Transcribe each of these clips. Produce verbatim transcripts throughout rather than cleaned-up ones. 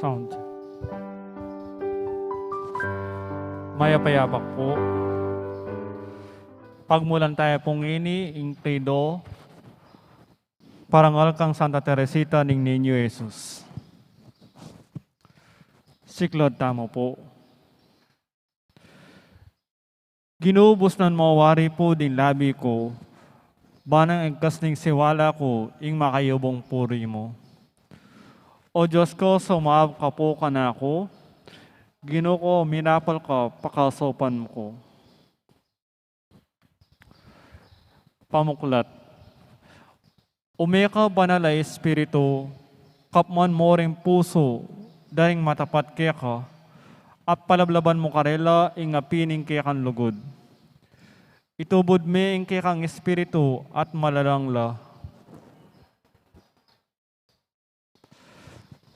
Sound. Mayap a yabak pu. Pagmulan taya pu ngeni ing Credo, parangal kang Santa Teresita ning Niño Jesus. Siklaud tamu pu. Ginu, busnan mu wari pu ding labi ku, ban nang igkas ning siwala ku ing makayubung puri mu. O Dios ku, sumaab ka pu kanaku. Ginu ku, mirapal ka, pakasaupan mu ku. Pamuklat. Ume ka Banal a Espiritu, kapman mu ring pusu da ring matapat keka, at palablaban mu karela ing api ning kekang lugud. Itubud me ing kekang espiritu at malalang la.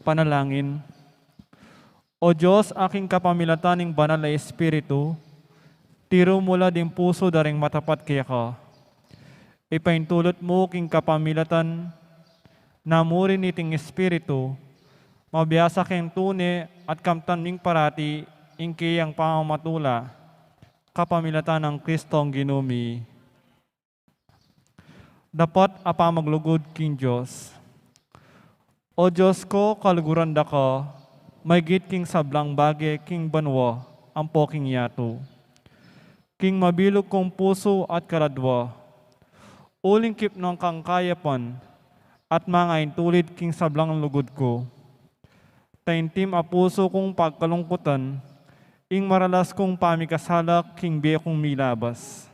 Panalangin. O Dios, a king kapamilatan ning Banal a Espiritu, tiru mu la ding pusu da ring matapat keka. Ipaintulut mu king kapamilatan na mu rin niting Espiritu, mabiasa keng tune at kamtan ming parati ing keyang pamamatula. Kapamilatan nang Kristong Ginu mi. Dapat a pamaglugud king Dios. O Dios ku, kaluguran da ka maygit king sablang bage king banua ampo king yatu, king mabilug kung pusu at kaladua. Uling kipnung kang kayapan at mangaintulid king sablang lugud ku. Taintim a pusu kung pagkalungkutan ing maralas kung pamikasala king bie kung milabas.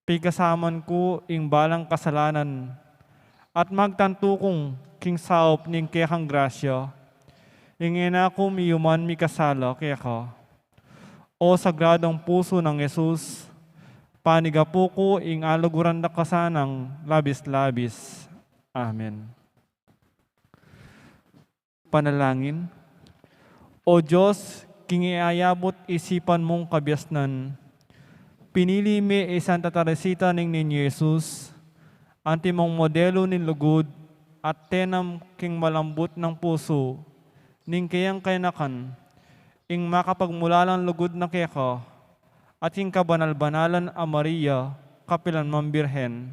Pikasaman ku ing balang kasalanan, at magtantu kung king saup ning kekang grasya, ing e na ku miyuman mikasala keka. O Sagradong Pusu nang Jesus, panigapu ku ing aluguran da ka sanang labis-labis. Amen. Panalangin. O Dios, king e ayabut isipan mung kabiasnan, pinili me i Santa Teresita ning Niño Jesus, antimong modelu ning lugud at tenam king malambut nang pusu ning keyang kayanakan, ing makapagmulalang lugud na keka, at king kabanal-banalan a Maria, kapilan mang Birhen.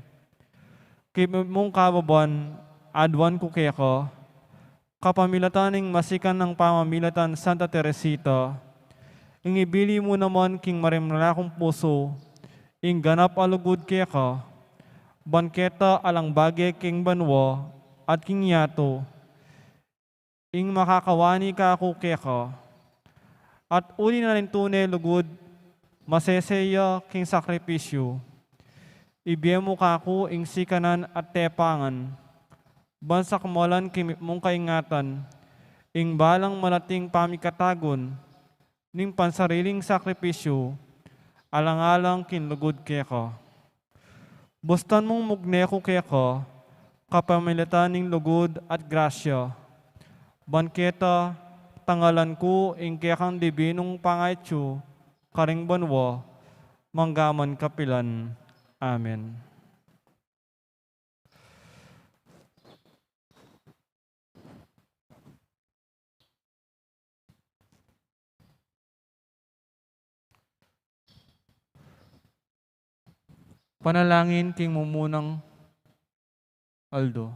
King mung kababan, aduan ku keka, kapamilatan ning masikan nang pamamilatan Santa Teresita, ing ibili mu naman king marimla kung pusu ing ganap a lugud keka, ban keta alang bage king banua at king yatu, ing makakawani kaku keka. At uli na ning tune lugud, masese ya king sakripisyu, ibie mu kaku ing sikanan at tepangan, ban sakmalan king mipmung kaingatan ing balang malating pamikatagun ning pansariling sakripisyu, alang-alang king lugud keka. Bustan mung mugne ku keka, kapamilatan ning lugud at grasya, ban keta tangalan ku ing kekang dibinung pangaitsu karing banua, manggaman kapilan. Amen. Panalangin king mumunang aldo.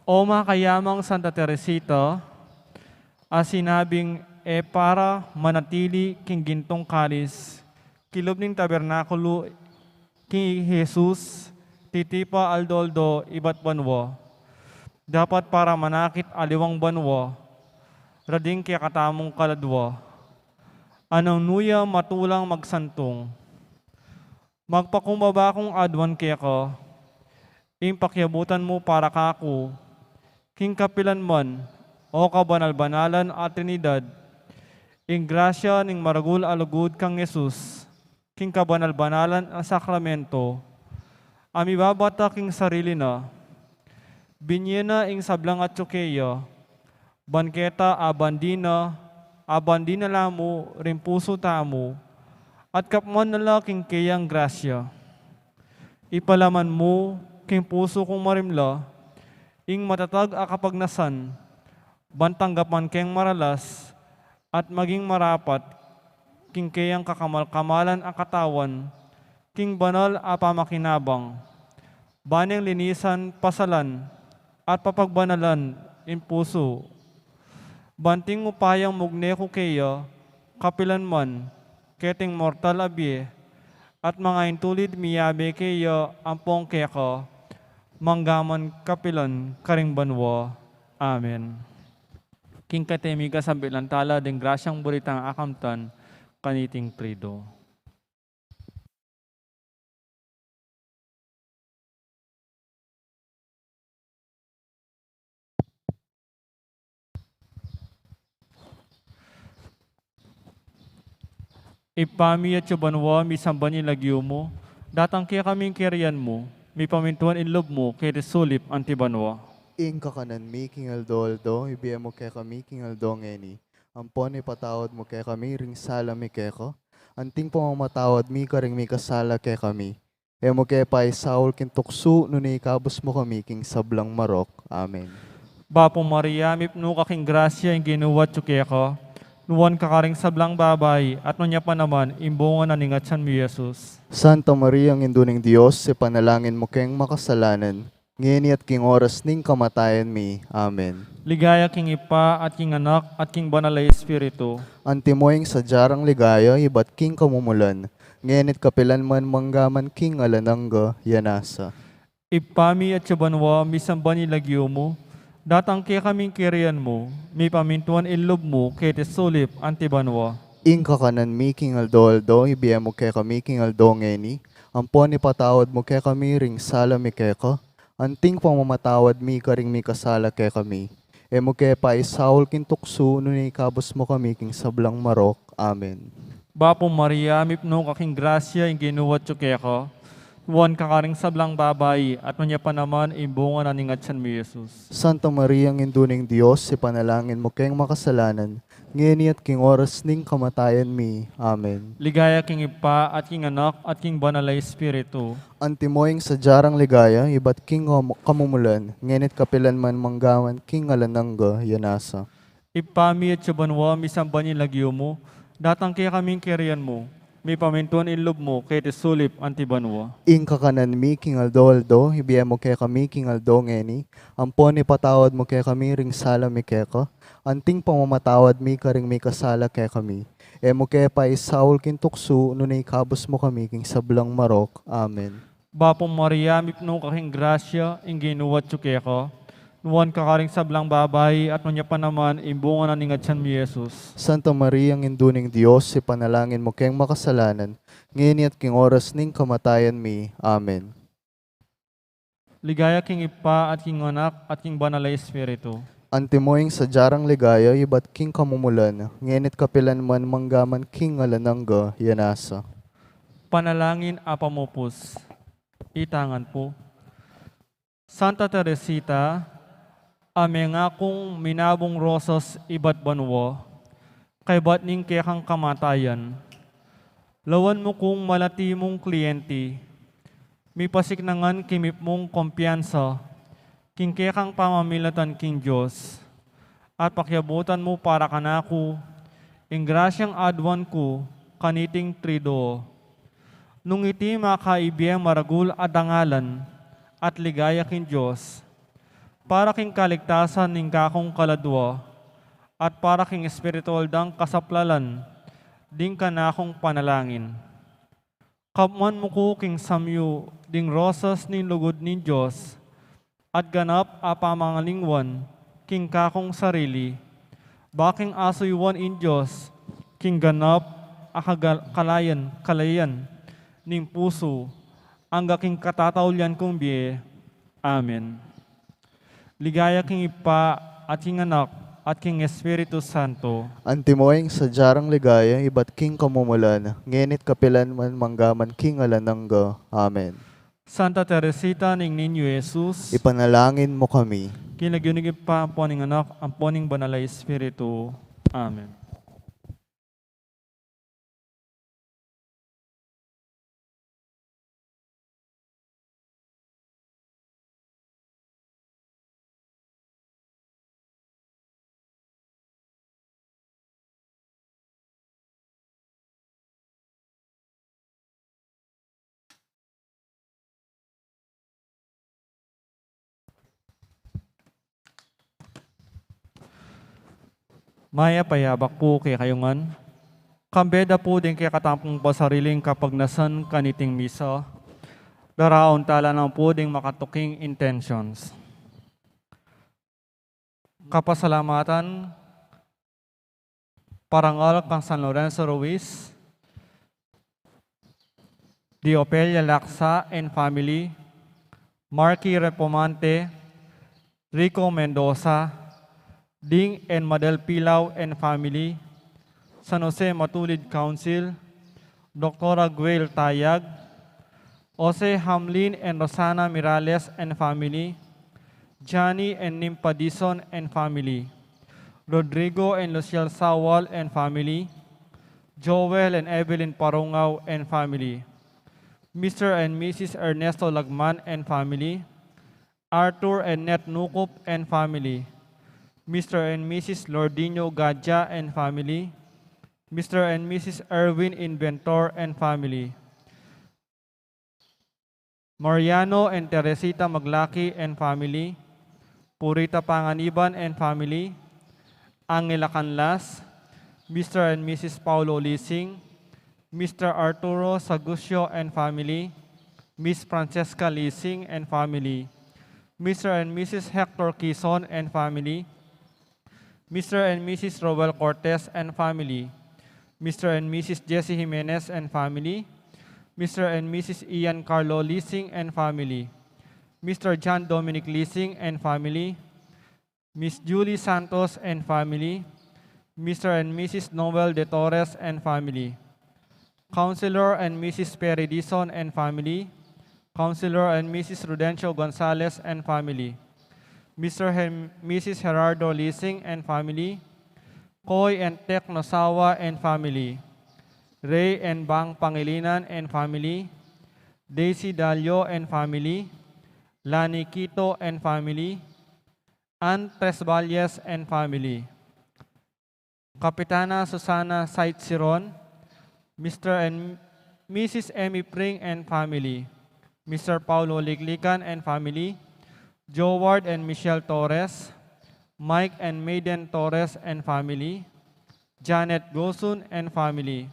O makayamang Santa Teresita, a sinabing e para manatili king gintung kalis, kilub ning tabernakulu king i Jesus titipa aldo-aldo ibat banua, dapat para manakit aliwang banua, rading kekatamung kaladua, a nung nu ya matulang magsantung. Magpakumbaba kung aduan keka ing pakiabutan mu para kaku, king kapilan man, o kabanal-banalan a Trinidad, ing grasya ning maragul a lugud kang Jesus, king kabanal-banalan a sakramento, a mibabata king sarili na, binye na ing sablang atyu keya, ban keta abandi na, abandi na la mu ring pusu tamu, at kapman na la king keyang grasya. Ipalaman mu king pusu kung marimla ing matatag a kapagnasan, ban tanggapan keng maralas at maging marapat king keyang kakamal-kamalan a katawan, king banal a pamakinabang, ban neng linisan, pasalan, at papagbanalan ing pusu. Ban king upayang mugne ku keya kapilan man keting mortal a bie, at mangaintulid miyabe keya ampong keka, manggaman kapilan karing banua. Amen. King keti mi kasambilan tala ding grasyang buritang akamtan kaniting trido. Ibpa mi atsu banua, misamban ya ing lagyu mu, datang kekami ing kayarian mu, mipamintuan ing lub mu keti sulip anti banua. Ing kakanan mi king aldo-aldo ibie mu kekami king aldo ngeni. Ampon ipatawad mu kekami ring sala mi keka, anting pamamatawad mi karing mikasala kekami. E mu ke paisaul king tuksu, nune ikabus mu kami king sablang marok. Amen. Bapu Maria, mipnu ka king grasya, ing Ginu atsu keka. Nuan ka karing sablang babai, at nuan ya pa naman ing bunga na ning atsan mu, i Jesus. Santa Maria, Indu ning Dios, ipanalangin mu keng makasalanan, ngeni at king oras ning kamatayan mi. Amen. Ligaya king Ibpa, at king Anak, at king Banal a Espiritu. Antimo ing sadya rang ligaya ibat king kamumulan, ngeni at kapilan man, manggaman king alang angga. Amen. Ibpa mi atsu banua, misamban ya ing lagyu mu, datang kekami ing kayarian mu, mipamintuan ing lub mu keti sulip anti banua. Ing kakanan mi king aldo-aldo ibie mu kekami king aldo ngeni. Ampon ipatawad mu kekami ring sala mi keka, anting pamamatawad mi karing mikasala kekami. E mu ke paisaul king tuksu, nune ikabus mu kami king sablang marok. Amen. Bapu Maria, mipnu ka king grasya, ing Ginu atsu keka. Nuan ka karing sablang babai, at nuan ya pa naman ing bunga na ning atsan mu, i Jesus. Santa Maria, Indu ning Dios, ipanalangin mu keng makasalanan, ngeni at king oras ning kamatayan mi. Amen. Ligaya king Ibpa, at king Anak, at king Banal a Espiritu. Antimo ing sadya rang ligaya ibat king kam-, kamumulan, ngeni at kapilan man, manggaman king alang angga. Amen. Ibpa mi atsu banua, misamban ya ing lagyu mu, datang kekami ing kayarian mu, mipamintuan ing lub mu keti sulip anti banua. Ing kakanan mi king aldo-aldo ibie mu kekami king aldo ngeni. Ampon ipatawad mu kekami ring sala mi keka, anting pamamatawad mi karing mikasala kekami. E mu ke paisaul king tuksu, nune ikabus mu kami king sablang marok. Amen. Bapu Maria, mipnu ka king grasya, ing Ginu atsu keka. Nuan ka karing sablang babai, at nuan ya pa naman ing bunga na ning atsan mu, i Jesus. Santa Maria, Indu ning Dios, ipanalangin mu keng makasalanan, ngeni at king oras ning kamatayan mi. Amen. Ligaya king Ibpa, at king Anak, at king Banal a Espiritu. Antimo ing sadya rang ligaya ibat king kamumulan, ngeni at kapilan man, manggaman king alang angga. Amen. Panalangin a pamupus. Itangan pu. Santa Teresita, a mengakung minabung rosas ibat banua, kaybat ning kekang kamatayan. Lawan mu kung malati mung klienti, mipasiknangan king mipnung kumpiyansa king kekang pamamilatan king Dios, at pakiabutan mu para kanaku ing grasyang aduan ku kaniting triduo. Nung iti makaibie maragul a dangalan at ligaya king Dios, para king kaligtasan ning kakung kaladua, at para king espiritual dang kasaplalan ding kanakung panalangin. Kapman mu ku king samyu ding rosas ning lugud ning Dios, at ganap a pamangalingwan king kakung sarili, ba king asuyuan ing Dios king ganap a kagal-, kalayan, kalayan ning pusu, angga king katataulian kung bie. Amen. Ligaya king Ibpa, at king Anak, at king Espiritu Santo. Antimo ing sadya rang ligaya ibat king kamumulan, ngeni at kapilan man, manggaman king alang angga. Amen. Santa Teresita ning Niño Jesus, ipanalangin mu kami. King lagyu ning Ibpa, ampo ning Anak, ampo ning Banal a Espiritu. Amen. Mayap a yabak pu kekayu ngan. Kambe da pu ding kekatamu pung pasariling kapagnasan kaniting misa, daraun tala na pu ding makatuking intentions. Kapasalamatan, parangal kang San Lorenzo Ruiz, Diopelia Laksa and family, Marky Repomante, Rico Mendoza, Ding and Madel Pilao and family, San Jose Matulid Council, Doktora Guel Tayag, Jose Hamlin and Rosana Mirales and family, Johnny and Nimpa Dizon and family, Rodrigo and Luciel Sawal and family, Joel and Evelyn Parungao and family, Mister and Missus Ernesto Lagman and family, Arthur and Net Nukup and family, Mister and Missus Lordino Gadja and family, Mister and Missus Erwin Inventor and family, Mariano and Teresita Maglaki and family, Purita Panganiban and family, Angela Canlas, Mister and Missus Paulo Lising, Mister Arturo Sagusio and family, Miss Francesca Lising and family, Mister and Missus Hector Quizon and family, Mister and Missus Roel Cortez and family, Mister and Missus Jesse Jimenez and family, Mister and Missus Ian Carlo Lising and family, Mister John Dominic Lising and family, Miss Julie Santos and family, Mister and Missus Noel De Torres and family, Councilor and Missus Perry Dizon and family, Councilor and Missus Rudencio Gonzalez and family, Mister and Missus Gerardo Lising and family, Koy and Tek Nosawa and family, Ray and Bang Pangilinan and family, Daisy Dalio and family, Lani Quito and family, Ann Tresvalles and family, Kapitana Susana Sait Siron, Mister and Missus Emmy Pring and family, Mister Paulo Liklikan and family, Joward and Michelle Torres, Mike and Maiden Torres and family, Janet Gosun and family,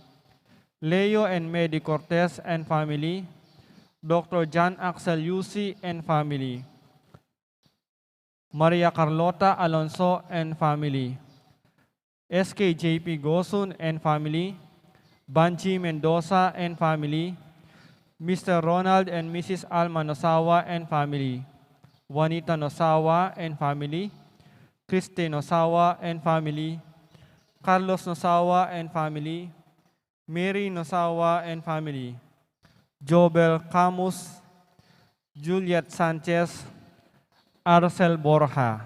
Leo and Medi Cortez and family, Doctor John Axel Yusi and family, Maria Carlota Alonso and family, S K J P Gosun and family, Banji Mendoza and family, Mister Ronald and Missus Alma Nosawa and family, Juanita Nosawa and family, Christy Nosawa and family, Carlos Nosawa and family, Mary Nosawa and family, Jobel Camus, Juliet Sanchez, Arcel Borja.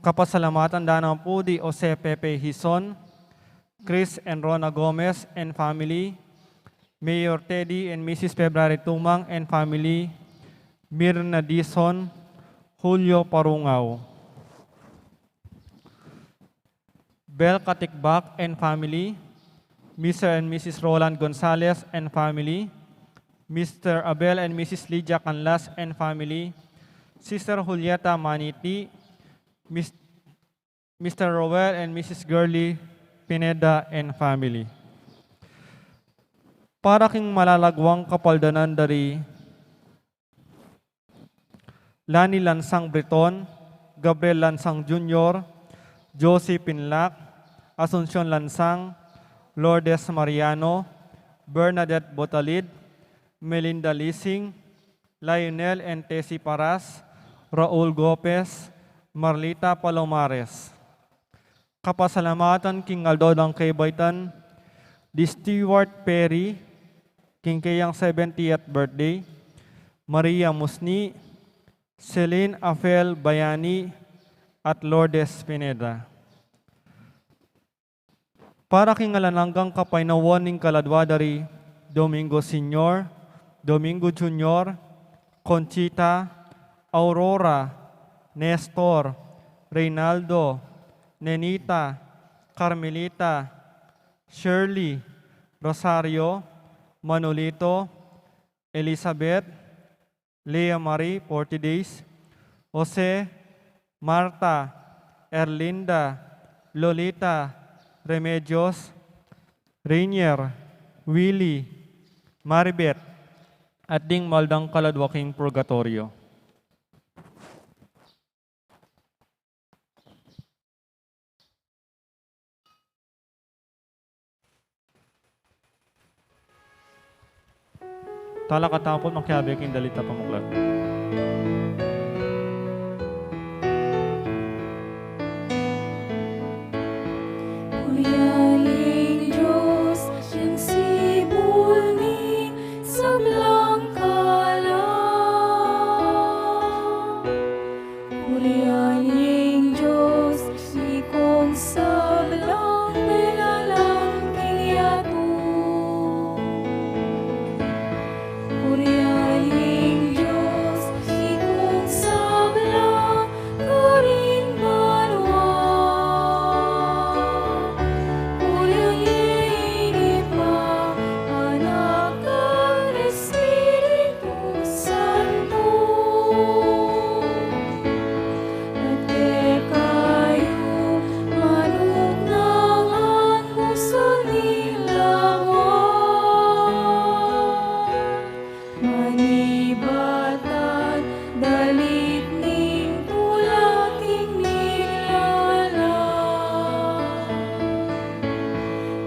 Kapasalamatan da naman pu di Jose Pepe Hizon, Chris and Rona Gomez and family, Mayor Teddy and Missus February Tumang and family, Mirna Dizon, Julio Parungao. Bel Katikbak and family, Mister and Missus Roland Gonzalez and family, Mister Abel and Missus Lydia Canlas and family, Sister Julieta Maniti, Mis-, Mister Roel and Missus Girly Pineda and family. Para king malalaguang kapaldanan dari Lani Lansang Briton, Gabriel Lansang Junior, Josie Pinlac, Asuncion Lansang, Lourdes Mariano, Bernadette Botalid, Melinda Lising, Lionel and Tessie Paras, Raul Gopez, Marlita Palomares. Kapasalamatan king aldo dang kebaitan di Stewart Perry, king keyang seventieth birthday, Maria Musni, Celine Afel Bayani, at Lourdes Pineda. Para king alang anggang kapaynawan ning kaladwa dari Domingo Senior, Domingo Junior, Conchita, Aurora, Nestor, Reynaldo, Nenita, Carmelita, Shirley, Rosario, Manolito, Elizabeth, Lea Marie, forty days, Jose, Marta, Erlinda, Lolita, Remedios, Rainier, Willy, Maribet, at ding maldang kaladwa king purgatoryo. Talakad tamu pu at makiabe king dalit a pamuklat. Purian ing Dios, yang sibul ning sablang kalam. Purian ing Dios, ikong sablang menalang king yatu. Purian ing Dios, ikong sablang karin banua. Purian ing Ibpa, Anak, at Espiritu Santo. At kekayu manuk nang anggusan ning lawan, manibatan dalit ning tula king nilalang.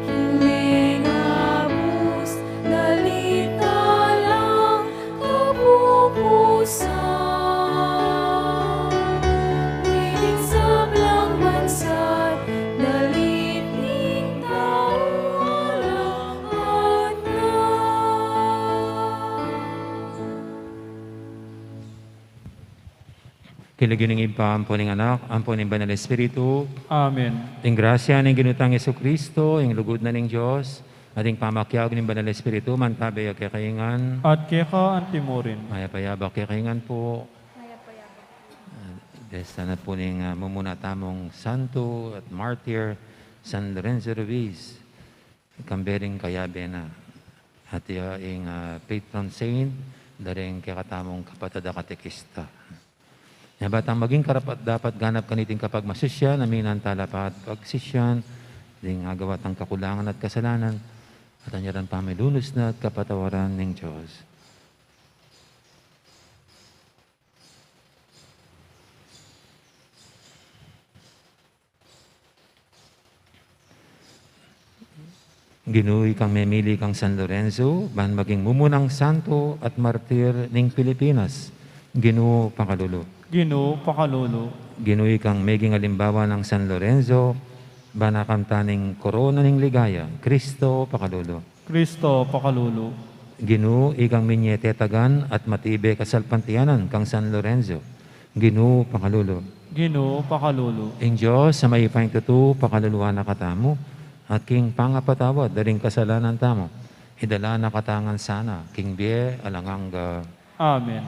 King mengabus dalit alang kapupusan, king sablang bansa dalit ning tau alang atna. King lagyu ning Ibpa, ampo ning Anak, ampo ning Banal Espiritu. Amen. Ing grasya ning Ginu tang Jesucristo, ing lugud na ning Dios, at ing pamakiabe ning Banal Espiritu, mantabe ya kekayu ngan. At keka antimurin. Mayap a yabak kekayu ngan pu. Mayap a yabak. Ah, desta na pu ning, ah, mumuna tamung santo at martir, San Lorenzo Ruiz. Kambe ring kayabe na. At ya ing, ah, patron saint da ring kekatamung kapatad a katekista. Nya ba tang maging karapat-dapat ganap kaniting kapagmasusyan, aminan tala pa at pagsisyan ding agawa tang kakulangan at kasalanan, at anyaran pamilunus na at kapatawaran ning Dios. Ginu, ikang memili kang San Lorenzo ban maging mumunang santo at martir ning Pilipinas. Ginu, pakalulu. Ginu, pakalulu. Ginu, ikang meging alimbawa nang San Lorenzo ban akamtan ing korona ning ligaya. Kristo, pakalulu. Kristo, pakalulu. Ginu, ikang minie tetagan at matibe kasalpantayanan kang San Lorenzo. Ginu, pakalulu. Ginu, pakalulu. Ing Dios a mayupayang tutu, pakaluluan na katamu, at king pangapatawad da ring kasalanan tamu, idala na katamu ngan sana king bie alang angga. Amen.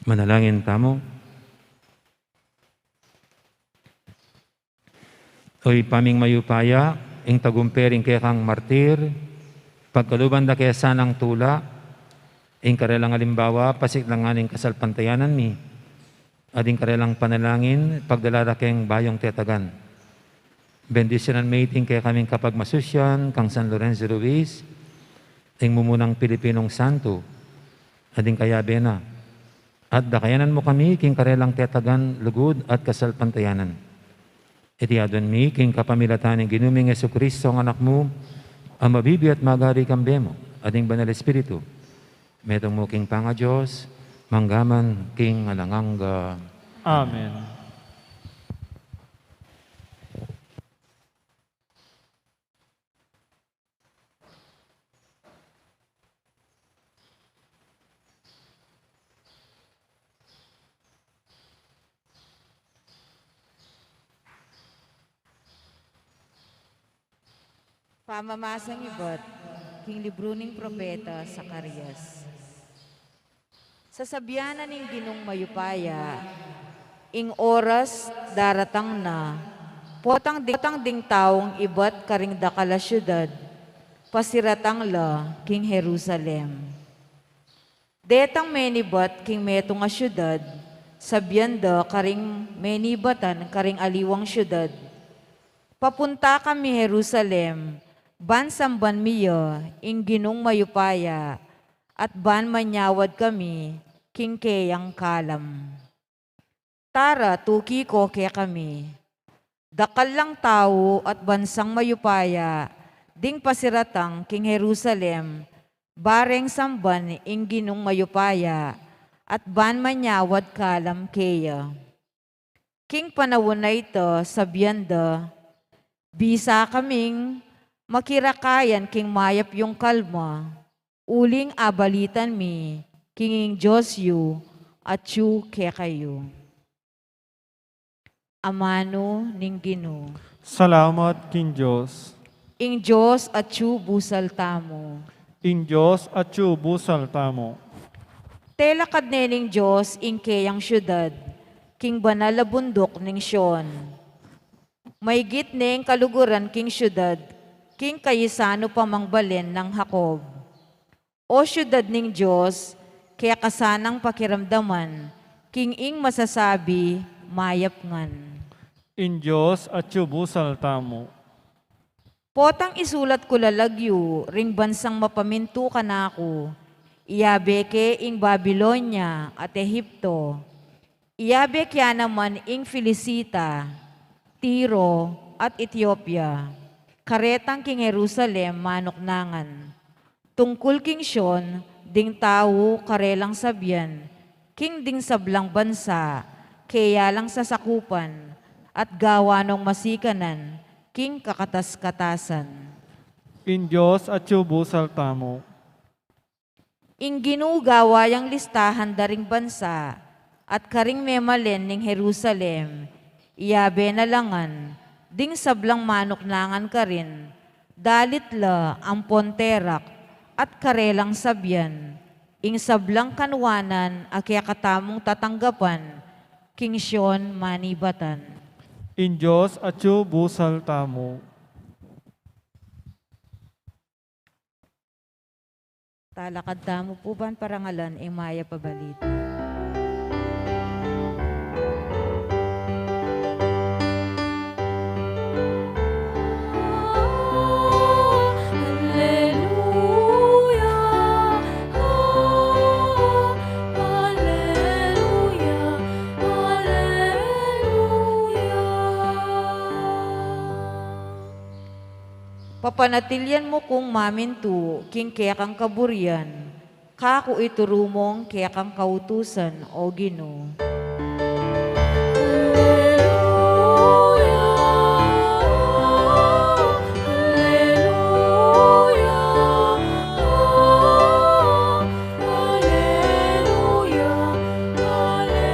Manalangin tamu. O Ibpa ming mayupaya, ing tagumpe ring kekang martir, pagkaluban da ke sanang tula, ing karelang alimbawa, pasiklangan ing kasalpantayanan mi, at ing karelang panalangin, pagdala da keng bayung tetagan. Bendisyunan me iti ing kekaming kapagmasusian, kang San Lorenzo Ruiz, ing mumunang Pilipinong santo, at ing kayabe na. At dakayanan mu kami king karelang tetagan, lugud at kasalpantayanan. Iti adwan mi king kapamilatan ning Ginu ming Jesucristo, a Anak mu, a mabibie at magari kambe mu, at ning Banal Espiritu, metung mu king pangaDios, mangga man king alang angga. Amen. Pamamasang ibat king libru ning propeta Zacarias. Sasabian na ning Ginung mayupaya, ing oras daratang na, potang ding, potang ding taung ibat karing dakal a siudad, pasiratang la king Jerusalem. Detang menibat king metung a siudad, sabian da karing menibatan karing aliwang siudad, "Papunta kami Jerusalem, ban samban mi ya ing Ginung mayupaya, at ban manyawad kami king keyang kalam." Tara, tuki ko kekami. Dakal lang tau at bansang mayupaya ding pasiratang king Jerusalem, bareng samban ing Ginung mayupaya, at ban manyawad kalam keya. King panaun a ita, sabian da, "Bisa kaming makirakayan king mayap yung kalma, uling abalitan mi king ing Dios yu atyu kekayu." Amanu ning Ginu. Salamat king Dios. Ing Dios atyu busal tamu. Ing Dios atyu busal tamu. Telakad ne ning Dios ing keyang siudad king banal a bunduk ning Sion. Maygit neng kaluguran king siudad, king kayisanu pamang balen nang Jacob. O siudad ning Dios, keka sanang pakiramdaman king ing masasabi mayap ngan. Ing Dios atyu busal tamu. Potang isulat ku la lagyu ring bansang mapamintu kanaku, iyabe ke ing Babilonia at Egipto. Iyabe ke ya naman ing Filistia, Tiro, at Etiopia, karetang king Jerusalem manuknangan. Tungkul king Sion, ding tau karelang sabian, king ding sablang bansa, keya lang sasakupan, at gawa nong masikanan, king kakatas-katasan. Ing Dios atyu busal tamu. Ing Ginu gawa yang listahan da ring bansa, at karing memalen ning Jerusalem, iyabe na la ngan, ding sablang manuknangan karin, dalit la ampon terak, at karelang sabian, ing sablang kanwanan a kekatamung tatanggapan, king Sion manibatan. Ing Dios atyu busal tamu. Talakad tamu pu ban parangalan ing mayap a balita. Alleluia, alleluia, alleluia. Papanatilian mu kung mamintu king kekang kaburian, kaku ituru mong kekang kautusan, O Ginu. Alleluia, alleluia, alleluia, alleluia.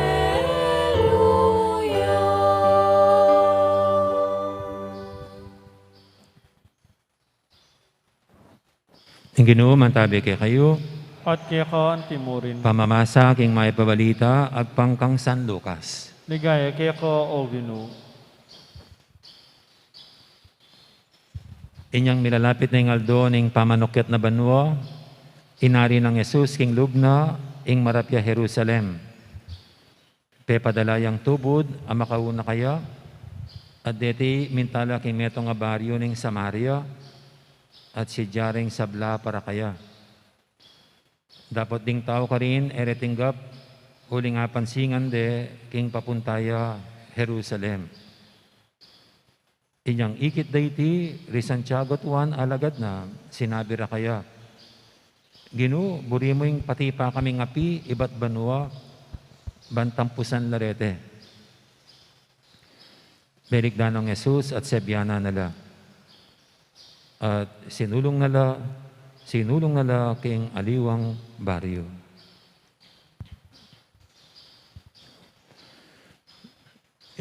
Ing Ginu mantabi kekayu. At keka anti murin. Pamamasa king mayap a balita agpang kang San Lucas. Ligaya keka, O Ginu. Inyang milalapit na ing aldo ning pamanukyat na banua, inari nang Jesus king lub na ing marapia Jerusalem. Pepadala yang tubud a makauna kaya, at deti minta la king metung a baryu ning Samaria, at sidya ring sabla para kaya. Dapot ding tau karin e re tinggap, uling apansingan de king papunta ya Jerusalem. Inyang ikit da iti, ri Santiago at Juan alagad na, sinabi ra kaya, "Ginu, buri mu ing patipa kaming api ibat banua, ban tampusan la rete." Belikdan nang Jesus at sebianan na la. At sinulung na la, sinulung na la king aliwang baryu.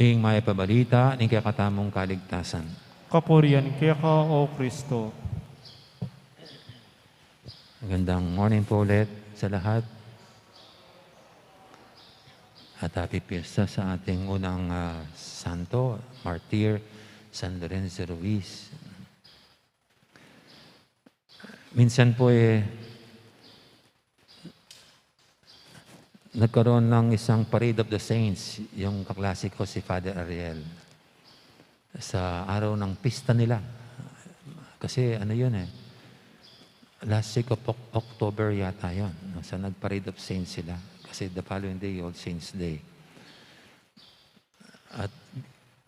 Ing mayap a balita ning kekatamung kaligtasan. Kapurian keka, O Kristo. Magandang morning po ulit sa lahat. At happy fiesta sa ating unang, ah, santo, martir, San Lorenzo Ruiz. Minsan po, eh, nagkaroon ng isang Parade of the Saints, yung kaklase ko, si Father Ariel, sa araw ng pista nila. Kasi ano yun eh, last week of Oc-, October yata yun, no? Sa nag-Parade of Saints sila. Kasi the following day, All Saints Day. At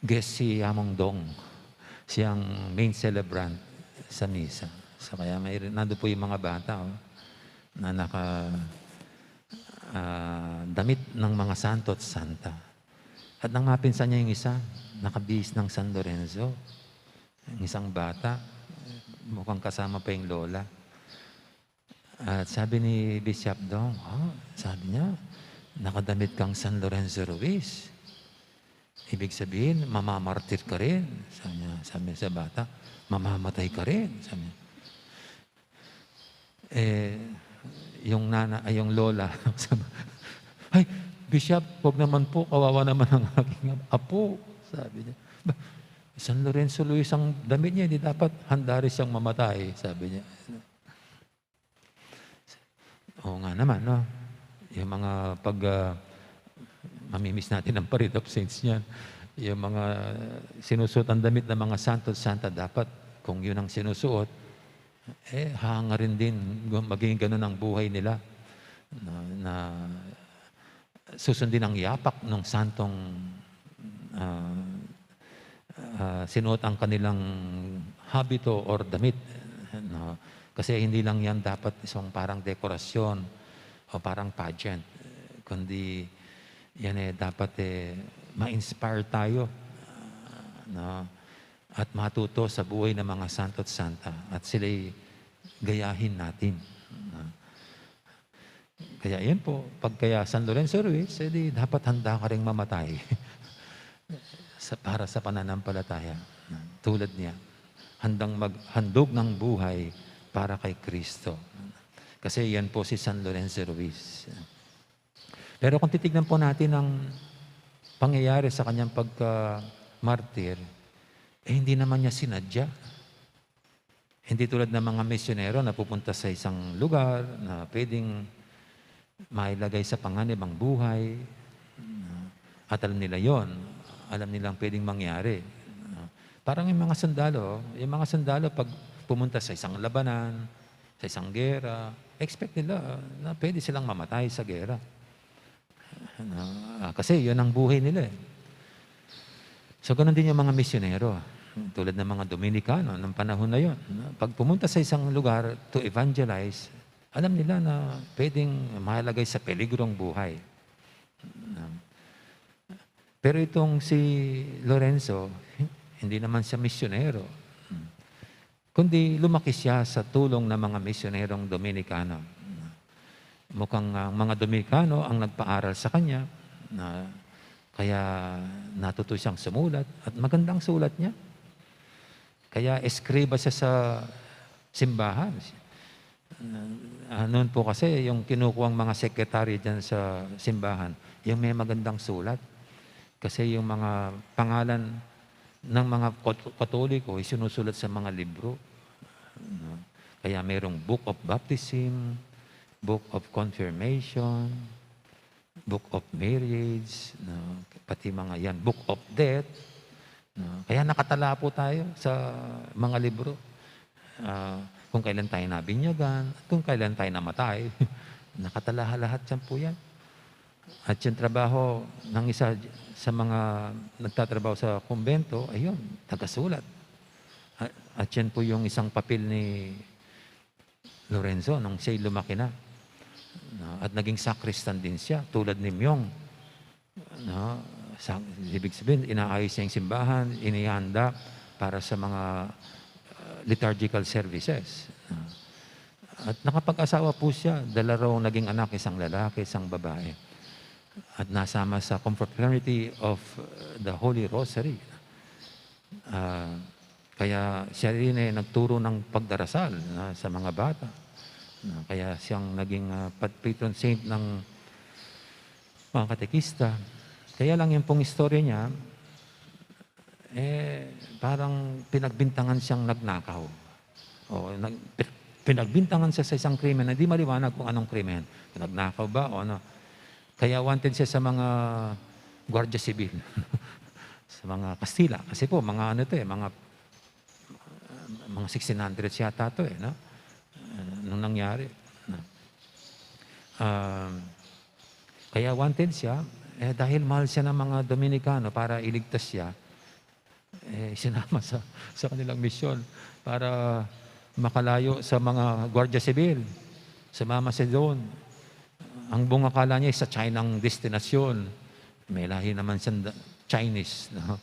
guest si Among Dong, siyang main celebrant sa misa. So, kaya may, nandun po yung mga bata, oh, na naka, ah, damit ng mga santo at santa. At nang mapinsan niya yung isa, nakabihis ng San Lorenzo. Yung isang bata, mukhang kasama pa yung lola. At sabi ni Bishop Dong, "Ah," sabi niya, "nakadamit kang San Lorenzo Ruiz. Ibig sabihin, mamamartir ka rin." Sabi niya, sabi niya sa bata, "Mamamatay ka rin," sabi niya. Eh, yung nana-, ay, yung lola, sabi, "Ay, Bishop, wag naman po, kawawa naman ang aking apo," sabi niya. "Ba, San Lorenzo Ruiz ang damit niya, di dapat handa rin siyang mamatay," sabi niya. Oo nga naman, no? Yung mga pag, ah, mamimiss natin ang Parade of Saints niyan. Yung mga sinusuot ang damit ng mga santo at santa, dapat kung yun ang sinusuot, eh, hangarin din, gu-, maging ganun ang buhay nila. Na, na susundin ang yapak ng santong, ah, ah, sinuot ang kanilang habito or damit, no? Kasi hindi lang yan dapat isang parang dekorasyon o parang pageant, kundi yan, eh, dapat, eh, ma-inspire tayo, no? At matuto sa buhay ng mga santo at santa at sila'y gayahin natin, no? Kaya yan po, pag kaya San Lorenzo Ruiz, eh di dapat handa ka ring mamatay sa, para sa pananampalataya. Tulad niya, handang mag-, handog ng buhay para kay Kristo. Kasi yan po si San Lorenzo Ruiz. Pero kung titignan po natin ang pangyayari sa kanyang pagka-martir, eh, hindi naman niya sinadya. Hindi tulad ng mga misyonero na pupunta sa isang lugar na pwedeng mailagay sa panganib ang buhay. At alam nila yon. Alam nilang pwedeng mangyari. Parang yung mga sundalo, yung mga sundalo pag pumunta sa isang labanan, sa isang gera, expect nila na pwede silang mamatay sa gera. Na, ah, kasi yun ang buhay nila eh. So, ganun din yung mga misyonero, tulad ng mga Dominikano ng panahon na yun. Pag pumunta sa isang lugar to evangelize, alam nila na pwedeng mailagay sa peligro ang buhay. Pero itong si Lorenzo, hindi naman siya misyonero. Kundi lumaki siya sa tulong ng mga misyonerong Dominikano. Mukhang, ah, mga Dominikano ang nagpaaral sa kanya, na kaya natuto siyang sumulat at magandang sulat niya. Kaya eskriba siya sa simbahan. Ah, noon po kasi, yung kinukuhang mga sekretarya dyan sa simbahan, yung may magandang sulat. Kasi yung mga pangalan ng mga Kat-, Katoliko ay sinusulat sa mga libro, no? Kaya merong Book of Baptism, Book of Confirmation, Book of Marriage, no? Pati mga yan, Book of Death, no? Kaya nakatala po tayo sa mga libro. Ah, kung kailan tayo nabinyagan, at kung kailan tayo namatay. Nakatala lahat yan po yan. At yung trabaho ng isa sa mga nagtatrabaho sa kumbento, ayun, tagasulat. A-, at yan po yung isang papel ni Lorenzo nung siya'y lumaki na. No? At naging sakristan din siya, tulad ni Myung. No? Sa, ibig sabihin, inaayos niya yung simbahan, inihanda para sa mga, uh, liturgical services. No? At nakapag-asawa po siya, dalawa raw naging anak, isang lalaki, isang babae. At nasama sa Confraternity of, uh, the Holy Rosary. Ah, kaya siya rin, eh, nagturo ng pagdarasal, no, sa mga bata. No, kaya siyang naging, ah, pat-, patron saint ng mga katekista. Kaya lang yung pong istorya niya, eh, parang pinagbintangan siyang nagnakaw. O, nag-, pi-, pinagbintangan siya sa isang krimen na di maliwanag kung anong krimen. Nagnakaw ba o ano? Kaya wanted siya sa mga Guardia Civil, sa mga Kastila. Kasi po, mga ano 'to, eh, mga, mga sixteen hundreds yata 'to, eh, no? Ah, nung nangyari, no? Um, kaya wanted siya, eh, dahil mahal siya ng mga Dominikano, para iligtas siya, eh, sinama sa, sa kanilang misyon para makalayo sa mga Guardia Civil. Sumama siya doon. Ang buong akala niya, sa China ang destinasyon. May lahi naman siyang da-, Chinese, no?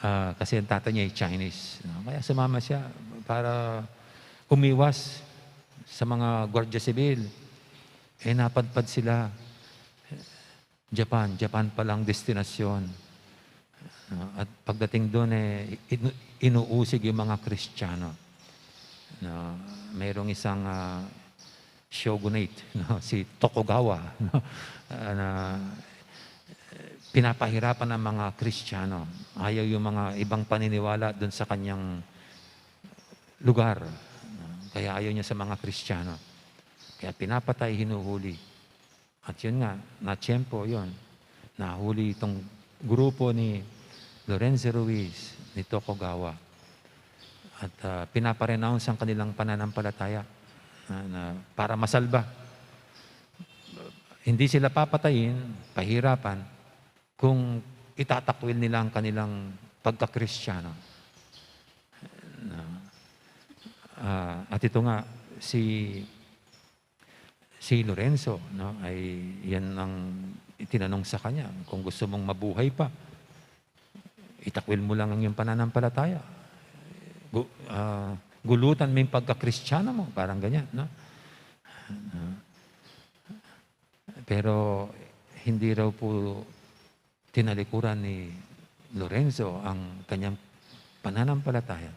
Ah, kasi ang tatay niya ay Chinese, no? Kaya sumama siya para umiwas sa mga Guardia Civil. Eh, napadpad sila. Japan, Japan pala ang destinasyon. No, at pagdating doon, eh, inu-, inuusig yung mga Kristiyano. No, mayroong isang, ah, shogunate, no, si Tokugawa, no, ah, na, eh, pinapahirapan ang mga Kristiyano. Ayaw yung mga ibang paniniwala doon sa kanyang lugar, no? Kaya ayaw niya sa mga Kristiyano. Kaya pinapatay, hinuhuli. At yun nga, natiyempo yun. Nahuli itong grupo ni Lorenzo Ruiz, ni Tokugawa. At, ah, pinapa-renounce ang kanilang pananampalataya na, na para masalba. Hindi sila papatayin, pahirapan, kung itatakwil nila ang kanilang pagka-Kristiyano. No? Ah, at ito nga, si si Lorenzo, no, ay yan ang itinanong sa kanya, "Kung gusto mong mabuhay pa, itakwil mo lang ang iyong pananampalataya. Gu-, ah, gulutan mo yung pagka-Kristiyano mo," parang ganyan, no? Ah, pero hindi raw po tinalikuran ni Lorenzo ang kanyang pananampalataya.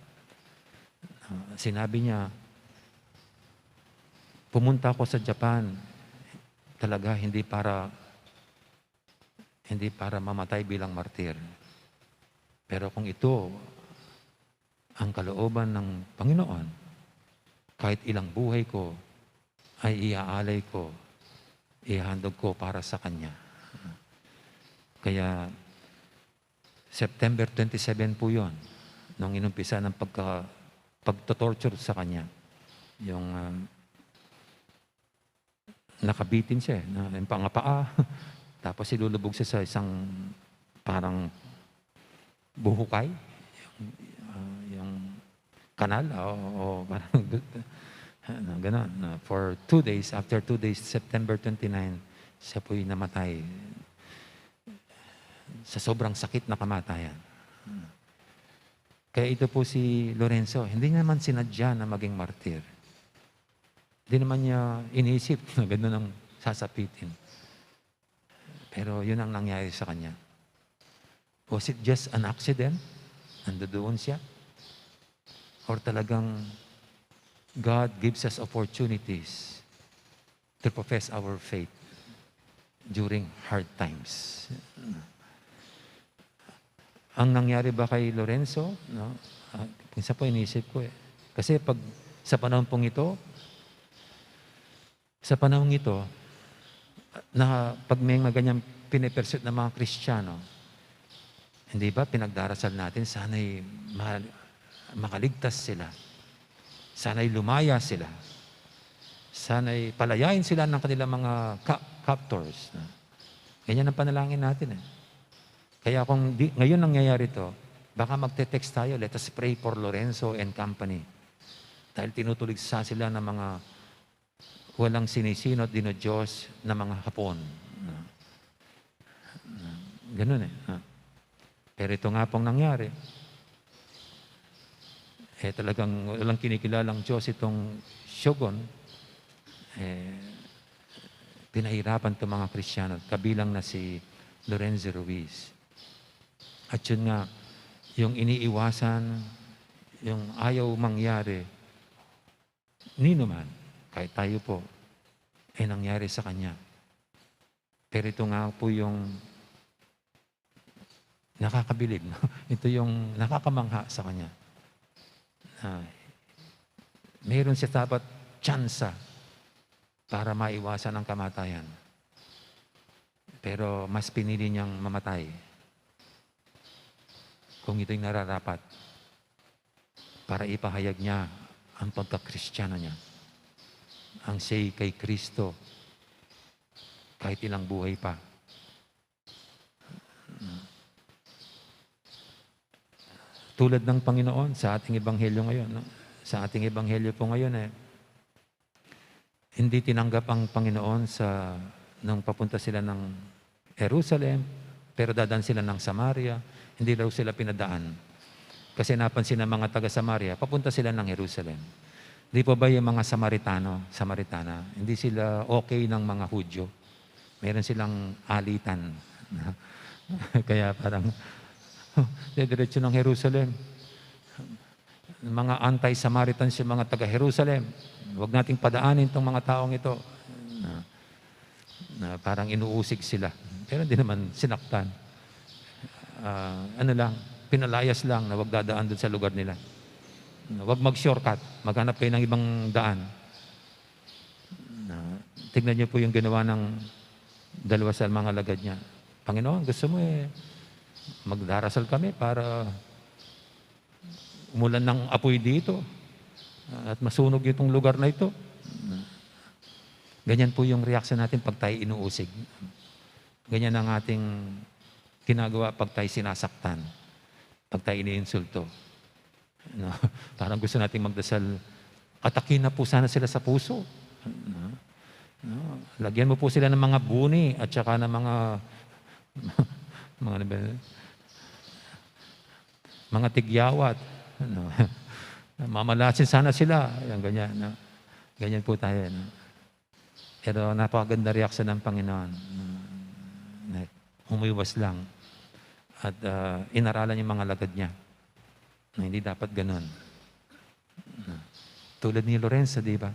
Ah, sinabi niya, "Pumunta ako sa Japan talaga hindi para, hindi para mamatay bilang martir. Pero kung ito ang kalooban ng Panginoon, kahit ilang buhay ko ay iaalay ko, ihahandog ko para sa Kanya." Kaya September twenty-seven po yun, nung inumpisa ng pagka-, pagto-torture sa kanya. Yung, ah, nakabitin siya, eh, na, yung pangapaa. Tapos ilulubog siya sa isang parang buhukay, yung, ah, yung kanal, o, o parang, ano, ganun, na for two days, after two days, September twenty-nine, siya po'y namatay sa sobrang sakit na kamatayan. Kaya ito po si Lorenzo, hindi naman sinadya na maging martir. Hindi naman niya inisip na ganun ang sasapitin. Pero yun ang nangyari sa kanya. Was it just an accident? Nandoon siya? Or talagang God gives us opportunities to profess our faith during hard times. Ang nangyari ba kay Lorenzo, no? Ah, minsan po inisip ko eh. Kasi pag sa panahon pong ito, sa panahong ito, na pag may mga ganyang pinipursue ng mga Kristiyano, hindi ba pinagdarasal natin, sana'y ma-, makaligtas sila, sana'y lumaya sila, sana'y palayain sila ng kanilang mga ka-, captors, no? Ganyan ang panalangin natin eh. Kaya kung di, ngayon nangyayari to, baka magte-text tayo, "Let us pray for Lorenzo and company." Dahil tinutuligsa sila ng mga walang sinisino at dino-Diyos na mga Hapon. No? No? Ganun eh. No? Pero ito nga pong nangyari, eh, talagang walang kinikilalang Diyos itong Shogun, eh, pinahirapan itong mga Kristiyano, kabilang na si Lorenzo Ruiz. At yun nga, yung iniiwasan, yung ayaw mangyari, nino man, kahit tayo po, eh, nangyari sa kanya. Pero ito nga po yung nakakabilib, no? Ito yung nakakamangha sa kanya. Ah, meron siya dapat tsansa para maiwasan ang kamatayan. Pero mas pinili niyang mamatay kung ito'y nararapat para ipahayag niya ang pagkakristiyano niya. Ang say kay Kristo, kahit ilang buhay pa. Tulad ng Panginoon sa ating ebanghelyo ngayon, no? Sa ating ebanghelyo po ngayon, eh, hindi tinanggap ang Panginoon sa, nung papunta sila ng Jerusalem, pero dadaan sila ng Samaria, hindi daw sila pinadaan. Kasi napansin ng mga taga Samaria, papunta sila ng Jerusalem. Di po ba yung mga Samaritano, Samaritana, hindi sila okay ng mga Hudyo? Meron silang alitan. Kaya parang, "Diretso ng Jerusalem." Mga anti-Samaritans yung mga taga Jerusalem. "Huwag nating padaanin tong mga taong ito." Na, na parang inuusig sila. Pero hindi naman sinaktan. Ah, ano lang, pinalayas lang na wag dadaan dun sa lugar nila. Na wag mag-shortcut, maghanap kayo ng ibang daan. Na, tignan niyo po yung ginawa ng dalawa sa mga lagad niya. "Panginoon, gusto mo eh, magdarasal kami para umulan ng apoy dito at masunog itong lugar na ito." Ganyan po yung reaksyon natin pag tayo inuusig. Ganyan ang ating ginagawa pag tayo sinasaktan, pag tayo iniinsulto. No? Parang gusto nating magdasal, "Atakin na po sana sila sa puso." No? No? "Lagyan mo po sila ng mga buni at saka ng mga, mga, ano ba yun? Mga tigyawat." No? "Mamalasin sana sila." Yan, ganyan. No? Ganyan po tayo. No? Pero napakaganda reaksyon ng Panginoon. Na umiwas lang. At, ah, inaralan yung mga lagad niya na hindi dapat ganun. Na, tulad ni Lorenzo, di ba?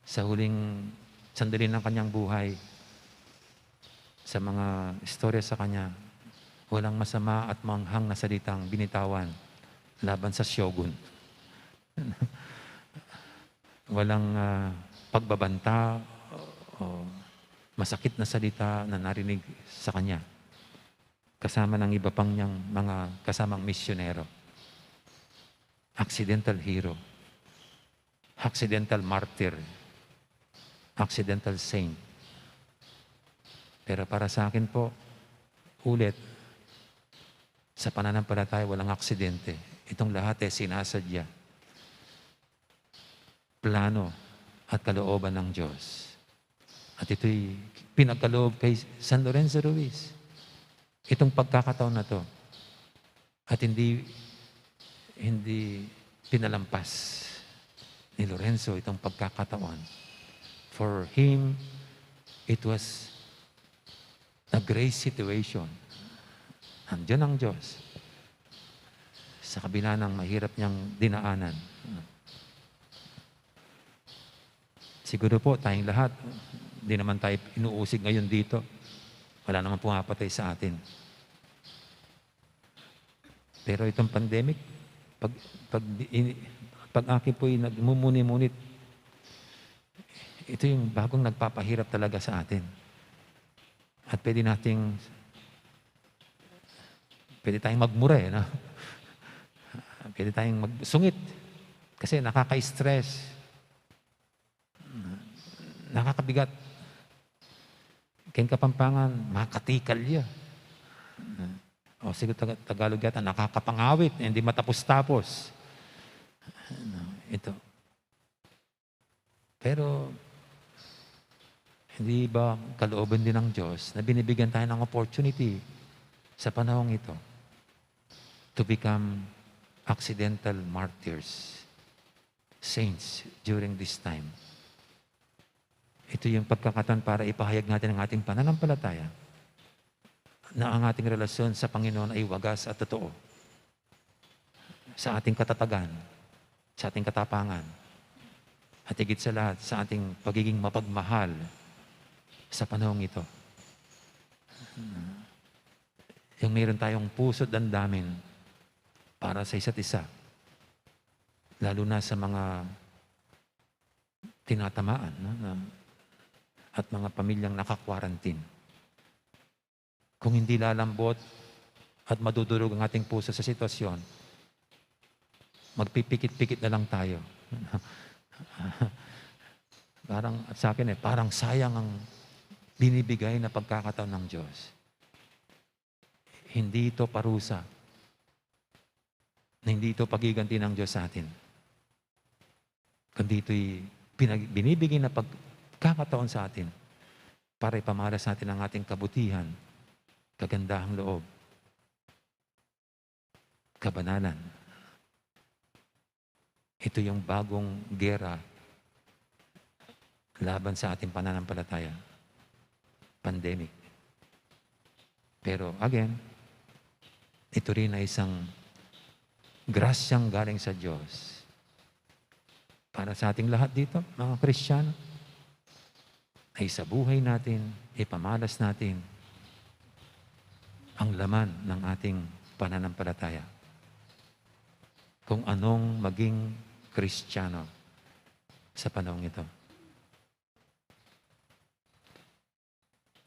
Sa huling sandali ng kanyang buhay, sa mga istorya sa kanya, walang masama at manghang na salitang binitawan laban sa shogun. Walang, ah, pagbabanta o masakit na salita na narinig sa kanya, kasama ng iba pang niyang mga kasamang misyonero. Accidental hero, accidental martyr, accidental saint. Pero para sa akin po, ulit, sa pananampalataya, walang aksidente. Itong lahat ay sinasadya, plano at kalooban ng Diyos. At ito'y pinagkaloob kay San Lorenzo Ruiz. Itong pagkakataon na 'to. At hindi, hindi pinalampas ni Lorenzo itong pagkakataon. For him, it was a grace situation. Nandiyan ang Diyos sa kabila ng mahirap niyang dinaanan. Siguro po, tayong lahat, di naman tayo inuusig ngayon dito. Wala naman pumapatay sa atin. Pero itong pandemic, pag, pag, ini-, pag aki po'y nagmumuni-munit, ito yung bagong nagpapahirap talaga sa atin. At pwede nating, pwede tayong magmura, eh, no? Pwede tayong magsungit kasi nakaka-stress. Nakakabigat. Ken Kapampangan, makatikal ya. O, siguro Taga-, Tagalog yata, nakakapangawit, hindi matapos-tapos. Ano, ito. Pero, hindi ba kalooban din ng Diyos na binibigyan tayo ng opportunity sa panahong ito to become accidental martyrs, saints during this time? Ito yung pagkakataon para ipahayag natin ang ating pananampalataya na ang ating relasyon sa Panginoon ay wagas at totoo sa ating katatagan, sa ating katapangan, at higit sa lahat, sa ating pagiging mapagmahal sa panahong ito. Yung mayroon tayong puso't damdamin para sa isa't isa, lalo na sa mga tinatamaan, no, na, at mga pamilyang naka-quarantine. Kung hindi lalambot at madudurog ang ating puso sa sitwasyon, magpipikit-pikit na lang tayo. Parang, sa akin eh, parang sayang ang binibigay na pagkakataon ng Diyos. Hindi ito parusa. Hindi ito pagiganti ng Diyos sa atin. Kundi ito'y pinag-, binibigay na pagkakataon sa atin para ipamalas natin ang ating kabutihan, kagandahang loob, kabanalan. Ito yung bagong gera laban sa ating pananampalataya, pandemic. Pero again, ito rin ay isang grasyang galing sa Diyos para sa ating lahat dito, mga Kristiyano, ay sa buhay natin, ipamalas natin ang laman ng ating pananampalataya. Kung anong maging Kristiyano sa panahong ito.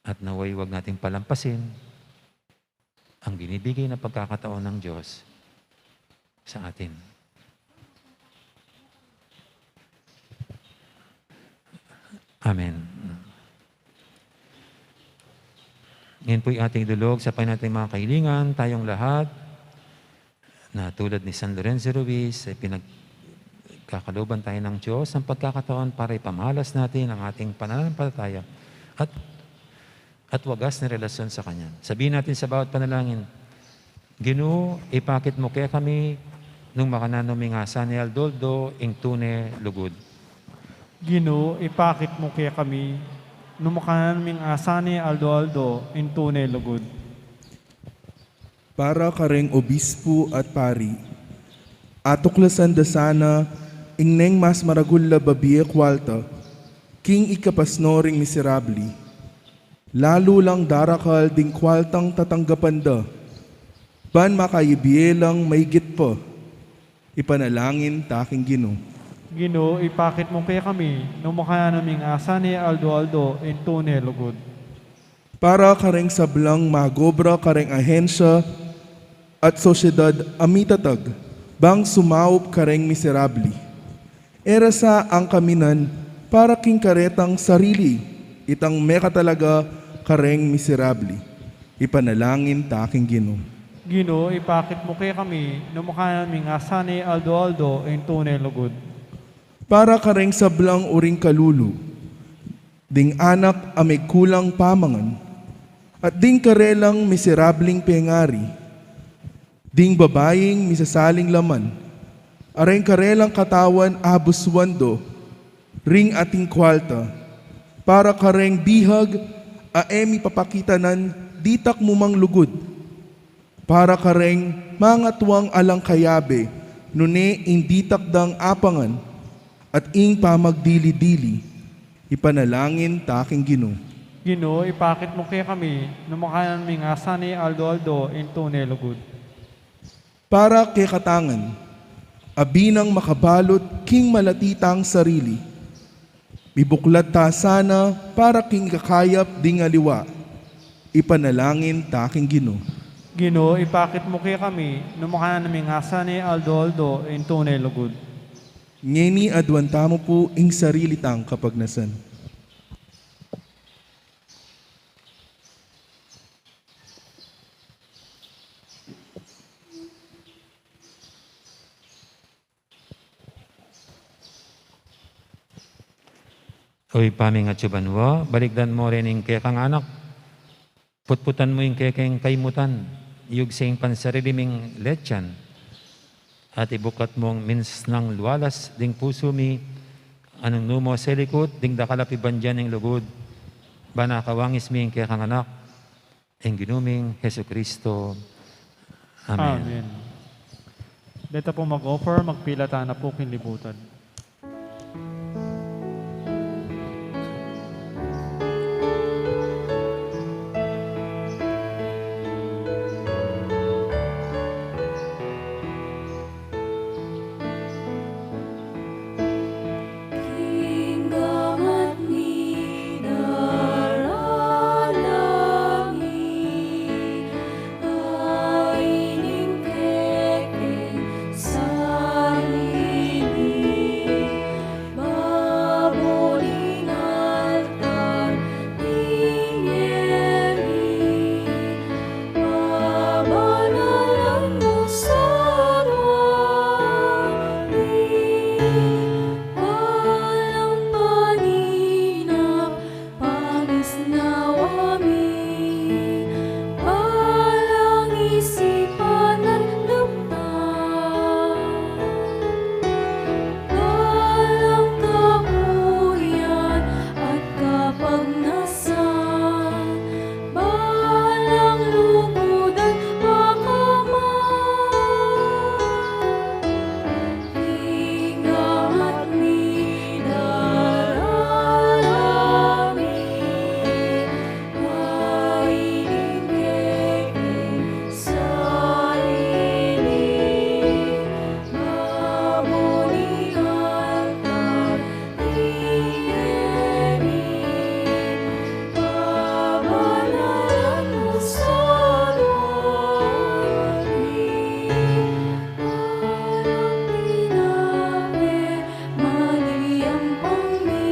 At nawa'y huwag nating palampasin ang binibigay na pagkakataon ng Diyos sa atin. Amen. Ngayon po'y ating idulog sa Panginoon ating mga kahilingan, tayong lahat, na tulad ni San Lorenzo Ruiz, ay pinagkakalooban tayo ng Diyos ng pagkakataon para ipamalas natin ang ating pananampalataya at, at wagas na relasyon sa Kanya. Sabihin natin sa bawat panalangin, "Ginu, ipakit mu kekami nung makananu ming asan e aldo-aldo ing tune lugud." Ginu, ipakit mu kekami nung makananu ming asan e aldo-aldo ing tune lugud. Para kareng obispu at pari, atuklasan da sana ing neng mas maragul a babie kualta king ikapasno ring miserabli. Lalu lang darakal ding kualtang tatanggapan da, ban makayibie lang maigit pa. Ipanalangin ta king Ginu. Ginu, ipakit mu kekami nung makananu ming asan e aldo-aldo ing tune lugud. Para kareng sablang magobra kareng ahensya at sosyedad a mitatag bang sumaup kareng miserabli. E ra sa angkaminan para king karetang sarili itang mekatalaga kareng miserabli. Ipanalangin ta king Ginu. Ginu, ipakit mu kekami nung makananu ming asan e aldo-aldo ing tune lugud. Para kareng sablang uring kalulu, ding anak a mekulang pamangan, at ding karelang miserabling pengari, ding babaing misasaling laman, areng karelang katawan abuswan do ring ating kualta, para kareng bihag a e mipapakitanan ditak mu mang lugud, para kareng mangatuang alang kayabe nune ing ditak dang apangan at ing pamagdili-dili, Ipanalangin ta king Ginu. Ginu, ipakit mu kekami, nung makanan mi ngan sana aldo-aldo ing tune lugud. Para kekatang ngan, a binang makabalut king malati tang sarili, mibuklat ta sana para king kakayap ding aliwa. Ipanalangin ta king Ginu. Ginu, ipakit mu kekami, nung makanan mi ngan sana aldo-aldo ing tune lugud. Ngeni aduan tamu pu ing sarili tang kapagnasan. O Ibpa ming atsu banua, balikdan mu rin ing kekang anak. Putputan mu ing kekeng kaimutan, yugse ing pansarili ming letsan, at ibukat mung minsnang lualas ding pusu mi, a nung nu mu selikut ding dakal a pibandian ning lugud, ban akawangis mi ing kekang anak, ing Ginu ming Jesucristo. Amen. Amen. Deta pu mag-offer, magpilatan na pu king libutan. King gamat mi, daralan mi, a ining kekeng sarili, babo ning altar, ing ngeni, pabanalan mu sa lua mi, balang paninap, pamisnawa mi, balang isipan at lugdan, balang kabuyan at kapagnasan, balang lugud at pakaman. King gamat mi, daralan mi, a ining kekeng sarili, babo ning altar, ing ngeni, pabanalan mu sa lua mi, balang pinape, maliampang mi,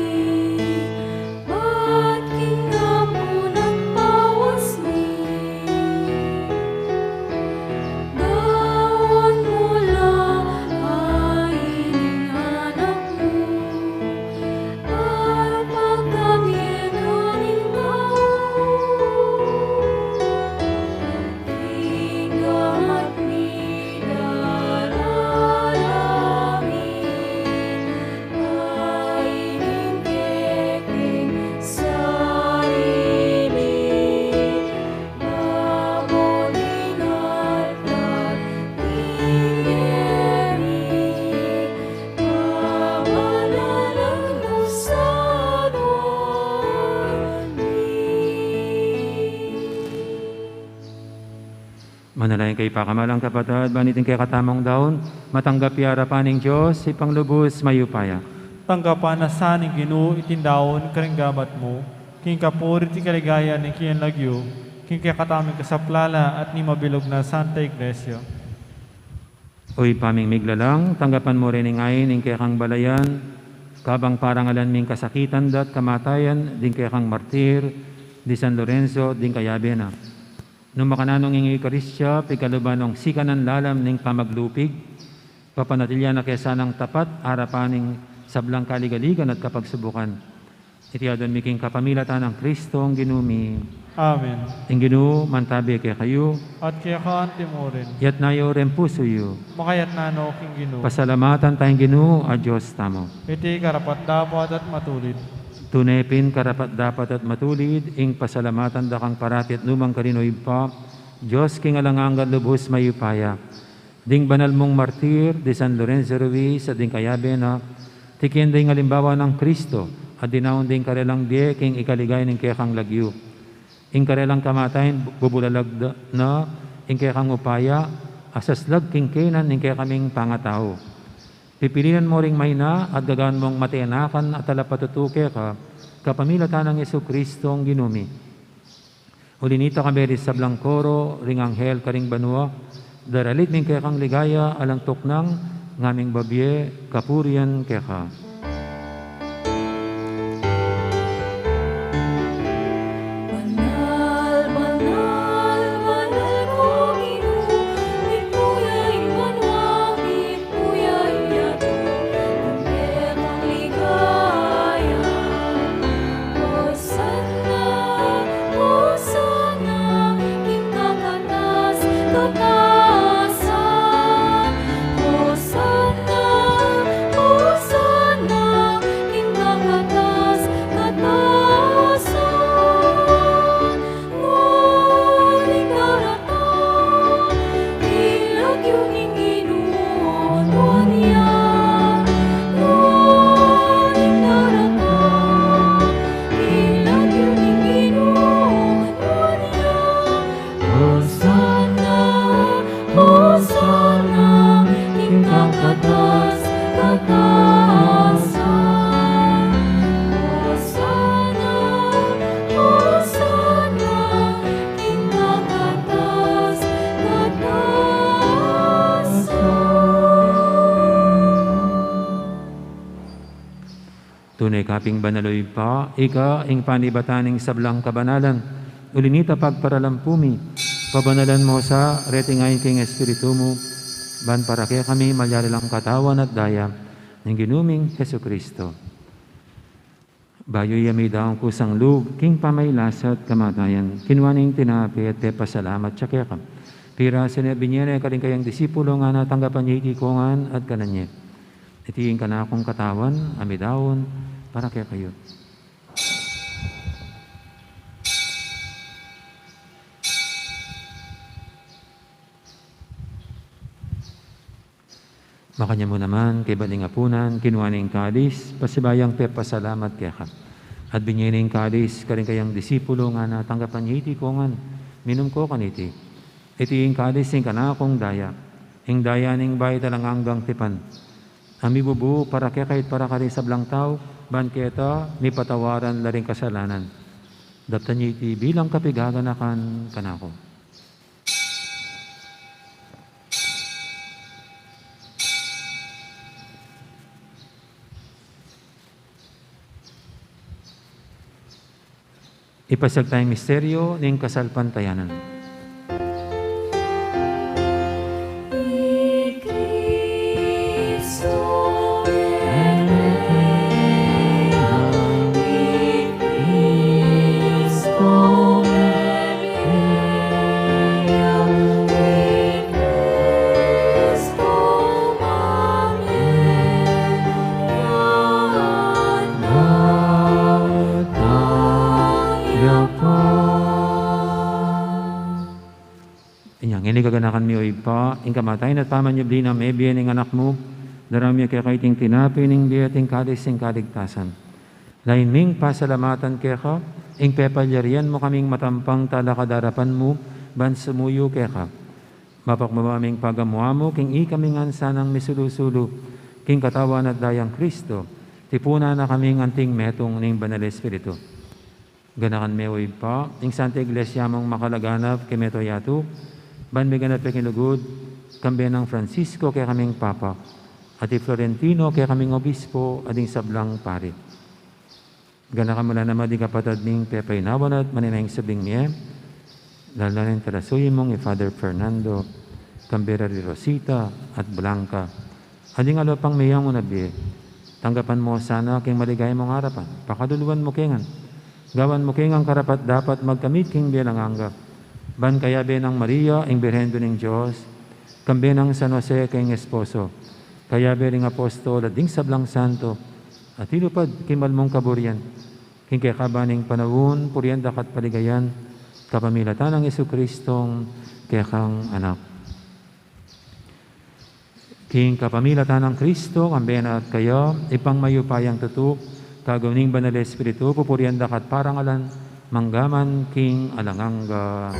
bat king apunan pawas mi. Gawan mu la a ining anak mu, at pagkamie na ning tau. King gamat mi, daralan mi, a ining kekeng sarili, babo ning altar, ing ngeni, pabanalan mu sa lua mi. Manalangin kayu, pakamalan kung kapatad, ban iting kekatamung daun, matanggap ya arapan ning Dios, Ibpang lubus mayupaya. Tanggapan na sa ning Ginu iting daun karing gamat mu, king kapurian at kaligayan ning keyang lagyu, king kekatamung kasaplalan at ning mabilug nang Santa Iglesia. O Ibpa ming miglalang, tanggapan mu rin ing ain ning kekang balayan, kabang parangalan mi ing kasakitan da at kamatayan ding kekang martir, di San Lorenzo, ding kayabe na. Nung makananu ing Eukaristia, pigkaluban nong sikanan lalam ning pamaglupig, papanatilian na ke sanang tapat arapan ning sablang kaligaligan at kapagsubukan. Iti aduan mi king kapamilatan nang Kristong Ginu mi. Amen. Ing Ginu mantabe kekayu. At keka antimurin. Iyatas yu ring pusu yu. Makayatas no king Ginu. Pasalamatan taya ing Ginu a Dios tamu. Iti karapat-dapat at matulid. Tune pin karapat-dapat at matulid ing pasalamatan da kang parati at nukarin man, O Ibpa, Dios king alang angga at lubus mayupaya. Ding banal mung martir, di San Lorenzo Ruiz at ding kayabe na, tikian da ing alimbawa nang Kristo, at dinaun ding karelang bie king ikaligaya ning kekang lagyu. Ing karelang kamatayan bubulalag da-, na ing kekang upaya, a saslag king kaynan ning kekaming pangatau. Pipilinan mu ring maina at gagawan mung matenakan at talapatutu keka, kapamilatan nang Jesucristong Ginu mi. Uli nita, kayabe ding sablang koro ring anghel karing banua, daralit mi ing kekang ligaya alang tuknang, ngaming babie kapurian keka. Banal, banal, banal ko Ginu, mitmu ya ing banua, mitmu ya ing yatu, ing kekang ligaya. Hosanna, Hosanna, king kakatas-katasan. Hosanna, Hosanna, king kakatas-katasan. Nune daratang ing lagyu ning Ginu, nuan ya. Nune daratang ing lagyu ning Ginu, nuan ya. Hosanna, Hosanna, king kakatas-katasan. Hosanna, Hosanna, king kakatas-katasan. Tune ka pin banal, o Ibpa, ika ing panibatan ning sablang kabanalan. Uli nita, pagparalan pu mi, pabanalan mu sa reting ain king Espiritu mu, ban para kekami malyari lang katawan at daya ning Ginu ming Jesucristo. Bayu ya midaun kusang lub king pamagkasakit at kamatayan, kinua ne ing tinape at pepasalamat ya keka. Pirasu ne, binie ne karing kayang disipulo, ngana, tanggapan ye iti kongan at kanan ye. Iti ing kanakung katawan a midaun para kekayu. Makanyan mu naman, kaybat ning apunan, kinua ne ing kalis, pasibayu yang pepasalamat keka. At binie ne ing kalis karing kayang disipulo, ngana, tanggapan ye iti kongan, minum ko kaniti. Iti ing kalis ning kanakung daya, ing daya ning bayu at alang anggang tipan, a mibubu para kekayu at para karing sablang tau, ban keta mipatawaran la ring kasalanan. Daptan ye iti bilang kapiganakan kanaku. Ipasiag taya ing misteryu ning kasalpantayanan. Inya ngeni, kaganakan mi, o Ibpa, ing kamatayan at pamanyubli nang mebie ning Anak mu, daraun mi keka iting tinape ning bie at ing kalis ning kaligtasan. Lain ming pasalamatan keka ing pepalyarian mu kaming matampang talakad arapan mu ban sumuyu keka. Mapakbaba ming pagamu-amu king ikami ngan sanang misulu-sulu king katawan at dayang Kristo, tipunan na kaming anting metung ning Banal Espiritu. Ganakan me, o Ibpa, ing Santa Iglesia mung makalaganap king mabilug a yatu, ban miganap ya king lugud, kambe nang Francisco kekaming Papa, at i Florentino kekaming Obispo, at ding sablang pari. Ganakan mu la naman ding kapatad ming pepainawan at manenaya king subling mie, lalu na ring talasuyu mung i Father Fernando, kambe da ri Rosita at Blanca, at ding aliwa pang miyayung a bie. Tanggapan mu sana king maligaya mung arapan, pakaluluan mu ke ngan, gawan mu ke ngan karapat-dapat magkamit king bie alang angga, ban kayabe nang Maria, ing Birhen Indu ning Dios, kambe nang San Jose king esposo, kayabe ring apostol at ding sablang santo, a tinupad king mal mung kaburian, king kekaban ning panaun, purian da ka at paligayan, kapamilatan nang Jesucristong kekang Anak. King kapamilatan nang Kristo, kambe na at kaya, Ibpang mayupayang tutu, Kayabe ning Banal a Espiritu, pupurian da ka at parangalan, mangga man king alang angga.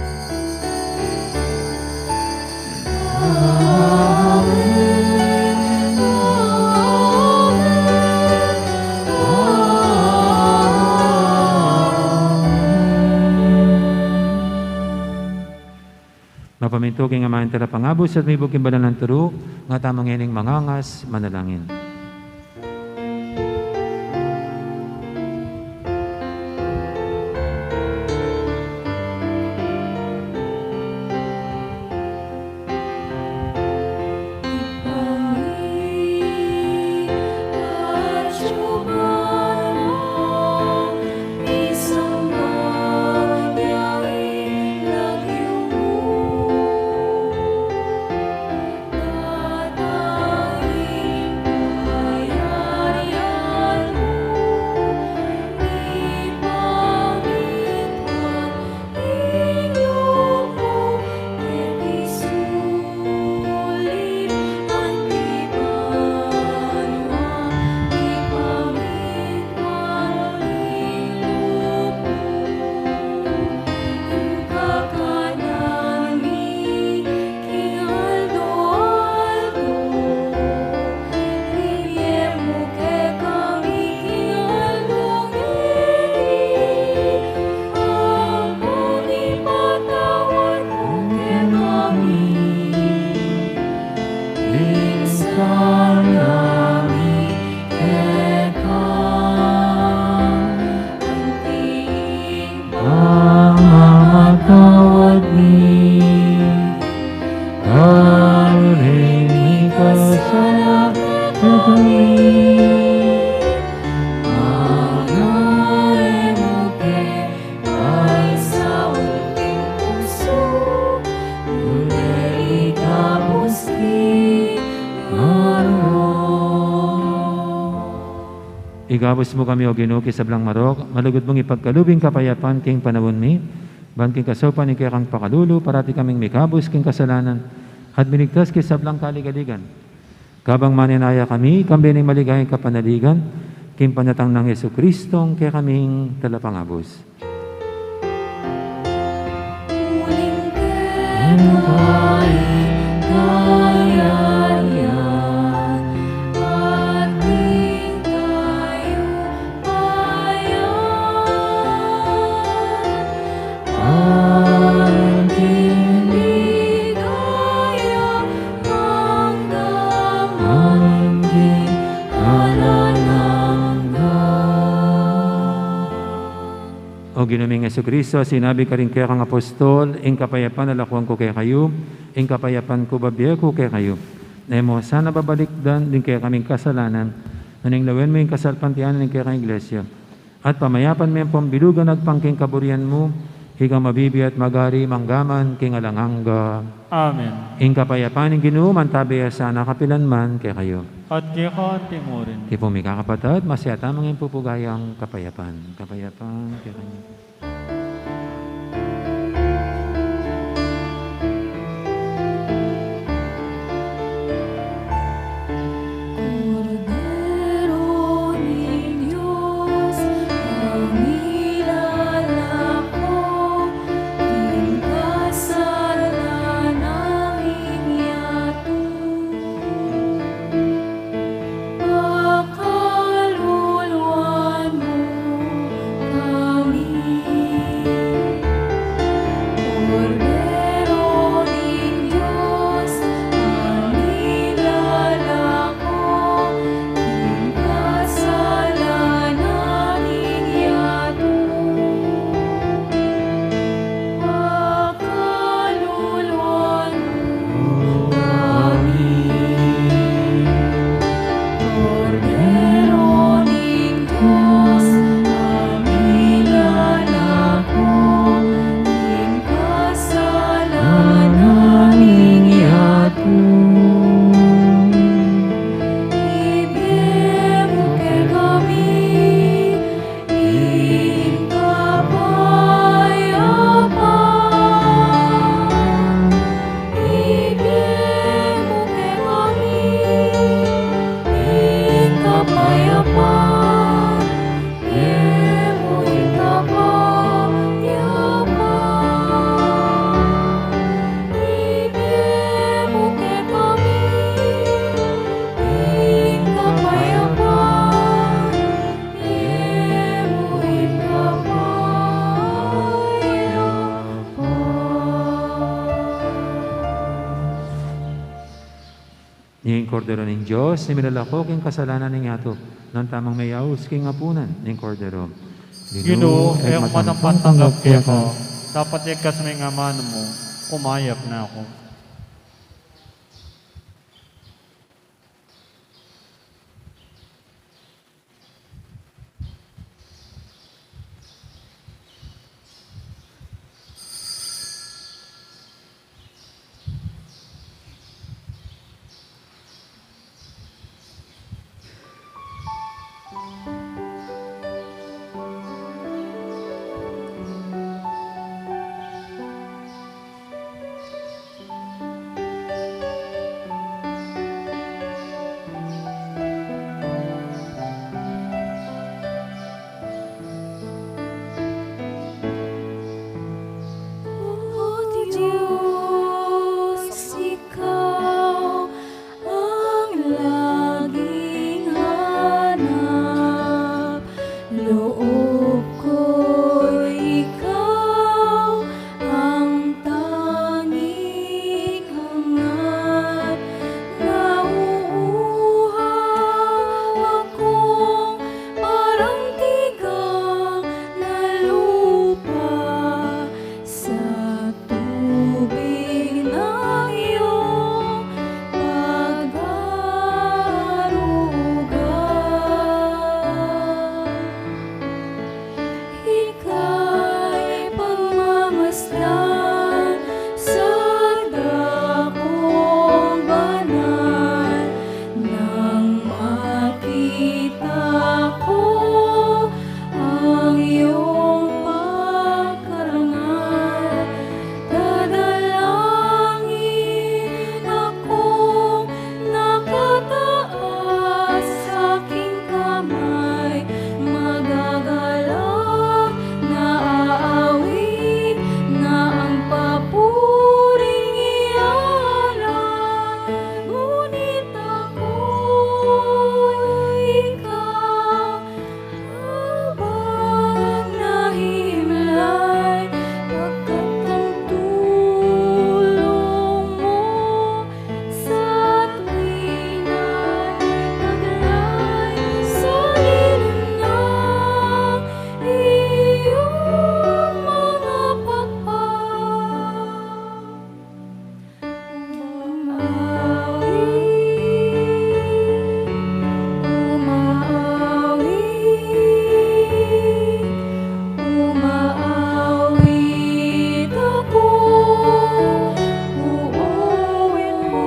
Mapamintu king amanung Talapangabus at mibug king banal nang turu, nga tamu ngening mangangas manalangin. Pamatawad mi, karing mikasala kekami, manga e mu ke paisaul king tuksu, nune ikabus king marok. Ikabus mu kami, O Ginu, king sablang marok, malugud mung ipagkalub ing kapayapan king panaun mi, ban king kasaupan ning kekang pakalulu, parati kaming mikabus king kasalanan, at miligtas king sablang kaligaligan. Kabang manenaya kami, kambe ning maligayang kapanaligan, king panyatang nang Jesucristong kekaming Talapangabus. Uling keka ing kayarian, at ing kayupayan, at ing ligaya, mangga man king alang angga. O Ginu ming Jesucristo, sinabi karing kekang apostol, ing kapayapan lakuan ku kekayu, ing kapayapan ku bibie ku kekayu. E mu sana babalikdan ding kekaming kasalanan, nune lawen mu ing kasalpantayanan ning kekang Iglesia, at pamayapan me ampong bilugan agpang king kaburian mu, ika a mabibie at magari mangga man king alang angga. Amen. Ing kapayapan ning Ginu mantabe ya sana kapilan man kekayu. At keka mu rin. Tipung mikakapatad, masi ya tamung ing pupugayang kapayapan. Kapayapan kekayu. Kordero ning Dios, a milalako king kasalanan ning yatu. Pakaluluan mu kami. Kordero ning Dios, a milalako king kasalanan ning yatu, nuan tamung meyaus king apunan ning Kordero. Ginu, e ku matampang tanggap keka, dapot igkas mu ing amanu mu, kumayap na ku. O Dios, ikaw ang laging hanap loob ko, ikaw ang tanging hangat. Nauuhaw akong parang tigang na lupa sa tubig ng iyong pag-aaruga. Ika'y pagmamasdan sa dakong banal, nang makita ko ang iyong pagkarangal. Dadalangin akong nakataas aking kamay, magagalak na aawit na ang papuring ialay. Ngunit ako'y ikaw habang nahimlay, pagkat ang tulong mo sa tuwina'y taglay sa lilim ng iyong mga pakpak. Umaawi, umaawi, umaawi ako, uuwin mo.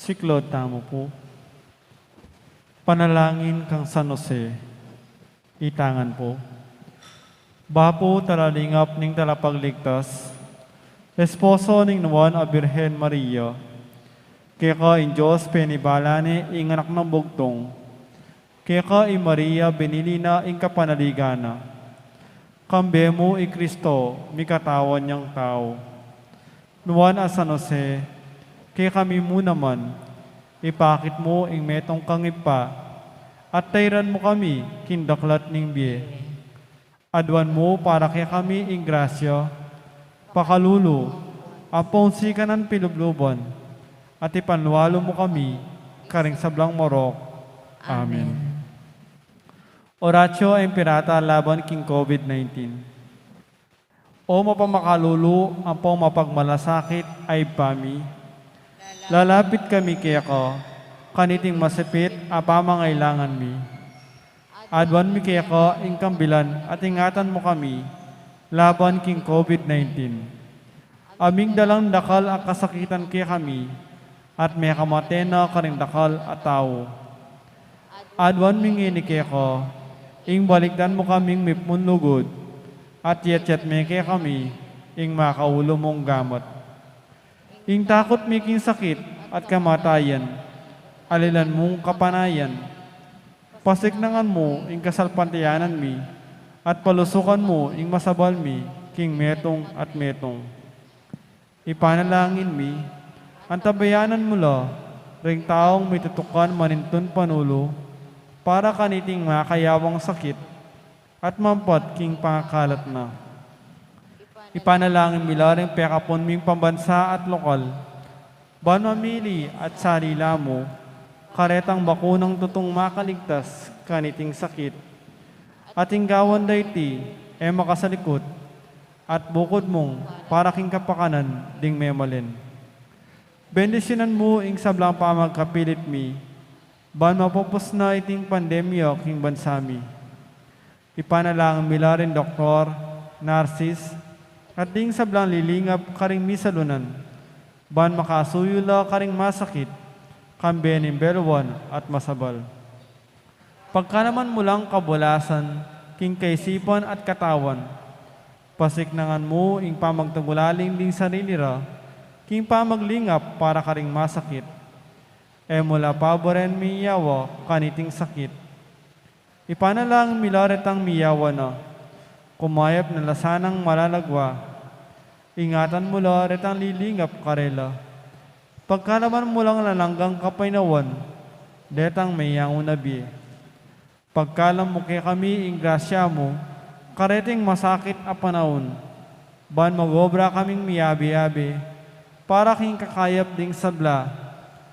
Siklaud tamu pu. Panalangin kang San Jose. Itangan pu. Bapu, talalingap ning Talapagligtas, esposo ning Nuan a Birhen Maria, keka ing Dios penibala ne ing Anak nang Bugtung, keka i Maria binili na ing kapanaligan na. Kambe mu i Kristo, mikatawan yang tau. Nuan a San Jose, kekami mu naman, ipakit mu ing metung kang Ibpa, at tairan mu kami king daklat ning bie. Aduan mu para kekami ing grasya, pakalulu, ampong sikanan pilubluban, at ipanlualu mu kami karing sablang marok. Amen. Amen. Oratio Imperata laban king COVID nineteen. O mapamakalulu ampong mapagmalasakit a Ibpa mi, lalapit kami keka kaniting masipit a pamangailangan mi. Aduan mi keka ing kambilan at ingatan mu kami laban king COVID nineteen. Aming dalang dakal a kasakitan kekami, at mekamate na karing dakal a tau. Aduan mi ngeni keka, ing balikdan mu kaming mipnung lugud, at yatyat me kekami ing makaulu mung gamat. Ing takut mi king sakit at kamatayan, alilan mung kapanayan. Pasiknangan mu ing kasalpantayanan mi, at palusukan mu ing masabal mi king metung at metung. Ipanalangin mi, antabayanan mu la ring taung mitutukan manintun panulu para kaniting makayawang sakit at mampat king pangakalat na. Ipanalangin mi la ring pekapun ming pambansa at lokal, ban mamili at salila mu karetang bakunang tutung makaligtas kaniting sakit. At ing gawan da iti e makasalikut, at bukud mung para king kapakanan ding memalin. Bendisyunan mu ing sablang pamagkapilit mi, ban mapupus na iting pandemya king bansa mi. Ipanalangin mi la ring doktor, narsis, at ding sablang lilingap karing misalunan, ban makasuyu la karing masakit, kambe ning beluan at masabal. Pagkalaman mu lang kabulasan king kaisipan at katawan, pasiknangan mu ing pamagtagulaling ding sarili ra king pamaglingap para karing masakit. E mu la paburen miyawa kaniting sakit. Ipanalangin mi la retang miyawa na, kumayap na la sanang malalagwa. Ingatan mu la retang lilingap karela. Pagkalaman mu lang langgang kapaynawan detang meyangu na bie. Pagkalam mu kekami ing grasya mu kareting masakit a panaun, ban mag-obra kaming miyabe-yabe para king kakayap ding sabla,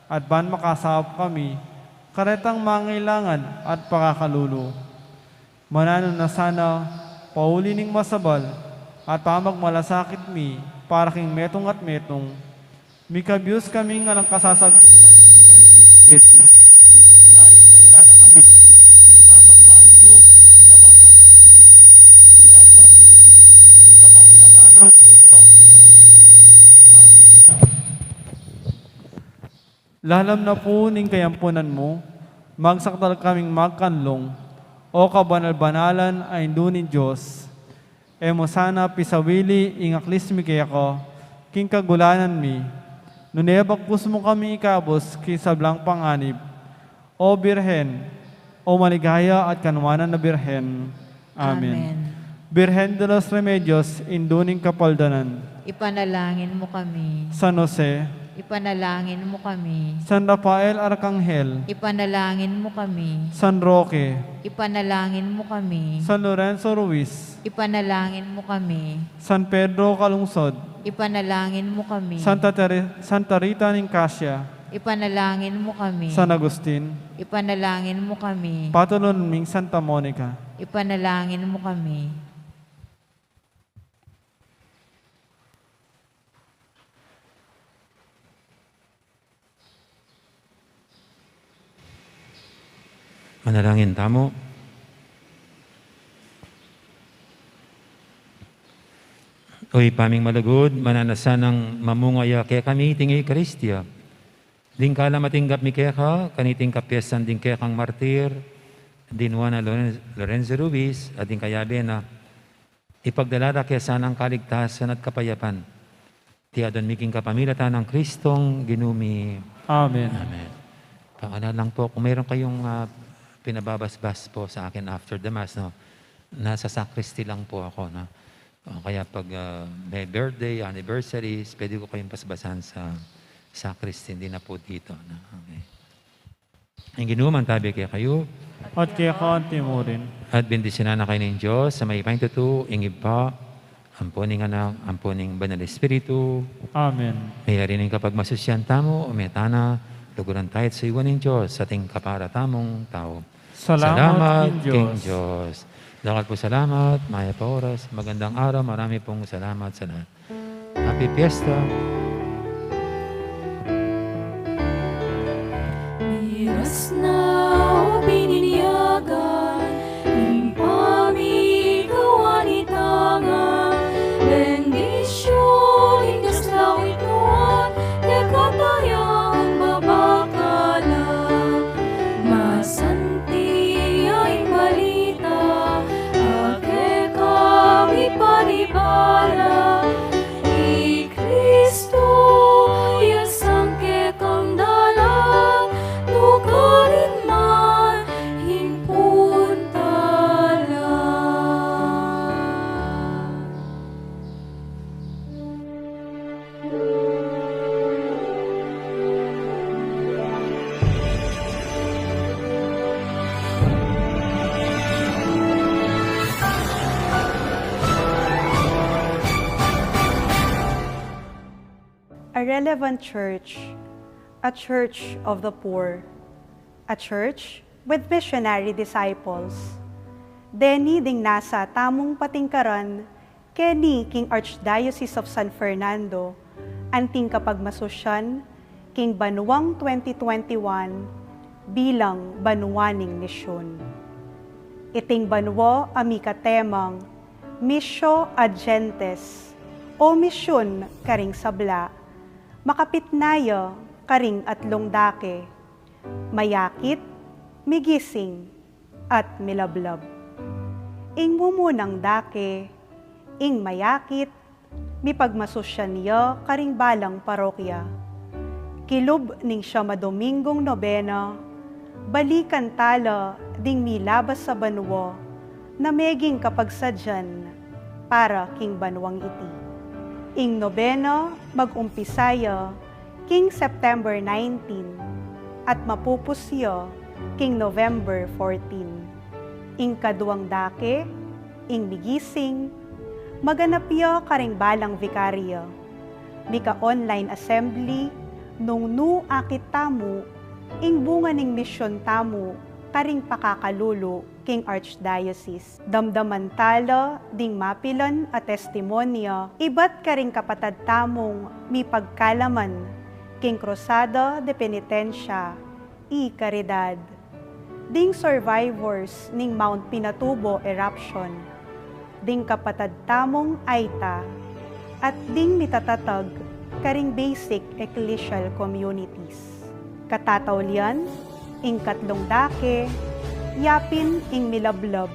at ban makasaup kami karetang mangailangan at pakakalulu. Mananu na sana, pauli ning masabal at pamagmalasakit mi para king metung at metung, mikabius kami ngan king kasasag-, lain sa ira na kami king pamagmaindug at kabanatan. Iti aduan mi king kapamilatan nang Kristo. Amen. Lalam na pu ning kayampunan mu, magsakdal kaming magkanlung, O kabanal-banalan a Indu ning Dios. E mu sana pisawili ing aklis mi keka king kagulanan mi, nune bagkus mu kami ikabus king sablang panganib. O Birhen, o maligaya at kanwanan a Birhen. Amen. Amen. Birhen de los Remedios, Indu ning Kapaldanan. Ipanalangin mu kami. San Jose. Ipanalangin mu kami. San Rafael Arkanghel. Ipanalangin mu kami. San Roque. Ipanalangin mu kami. San Lorenzo Ruiz. Ipanalangin mu kami. San Pedro Calungsod. Ipanalangin mu kami. Santa Tere-, Santa Rita ning Cascia. Ipanalangin mu kami. San Agustin. Ipanalangin mu kami. Patulunan ming Santa Monica. Ipanalangin mu kami. Manalangin tamu. O Ibpa ming malugud, mananu na sanang mamunga ya kekami iting Eukaristia ding kalam a tinggap mi keka kaniting kapiestan ding kekang martir, ding Juana Loren-, Lorenzo Ruiz, at ding kayabe na. Ipagdala da ke sanang kaligtasan at kapayapan. Iti aduan mi king kapamilatan nang Kristong Ginu mi. Amen. Amen. Paalala lang po, kung meron kayong, ah, pinababasbas po sa akin after the Mass, no? Nasa sacristy lang po ako, no? O kaya pag, ah, may birthday, anniversaries, pwede ko kayong basbasan sa sacristy, hindi na po dito, no? Okay. Ing Ginu mantabi kekayu. At keka antimurin. At bendisyunan na kayu ning Dios a mayupayang tutu, ing Ibpa, ampo ning Anak, ampo ning Banal Espiritu. Amen. Mayari ning kapagmasusyan tamu, ume tana, luguran taya at suyuan ning Dios, ating kapara tamung tau. Salamat king Dios. Dakal pung salamat, mayap a oras, magandang araw, marami pong salamat sa lahat. Happy Fiesta! Miras na o bininyagan, ing pamikawani tanga, bendisyun ning Dios lawit nuan, kekatayang babakalan. Masanti a ing balita, a kekami panibala, i Kristo Relevant church, a church of the poor, a church with missionary disciples. Deni ding nasa tamung patingkaran keni king Archdiocese of San Fernando, anting kapagmasusyan king banuang twenty twenty-one bilang banua ning misyun. Iting banua a mika temang Missio ad Gentes, o misyun karing sabla, makapit na ya karing atlung dake, mayakit, migising, at milablab. Ing mumunang dake, ing mayakit, mipagmasusyan ya karing balang parokya. Kilub ning siyam a Domingung Nobena, balikan tala ding milabas a banua na meging kapagsadyan para king banuang iti. Ing nobena mag-umpisa ya king September nineteen at mapupus ya king November fourteen. Ing kaduang dake, ing migising, maganap ya karing balang vikarya. Mika-online assembly nung nu akit tamu ing bunga ning misyun tamu karing pakakalulu king Archdiocese. Damdaman tala ding mapilan a testimonya ibat karing kapatad tamung mipagkalaman king Cruzada de Penitencia y Caridad, ding survivors ning Mount Pinatubo eruption, ding kapatad tamung Aita, at ding mitatatag karing basic ecclesial communities. Katataulian, ing katlung dake, yapin ing milablab,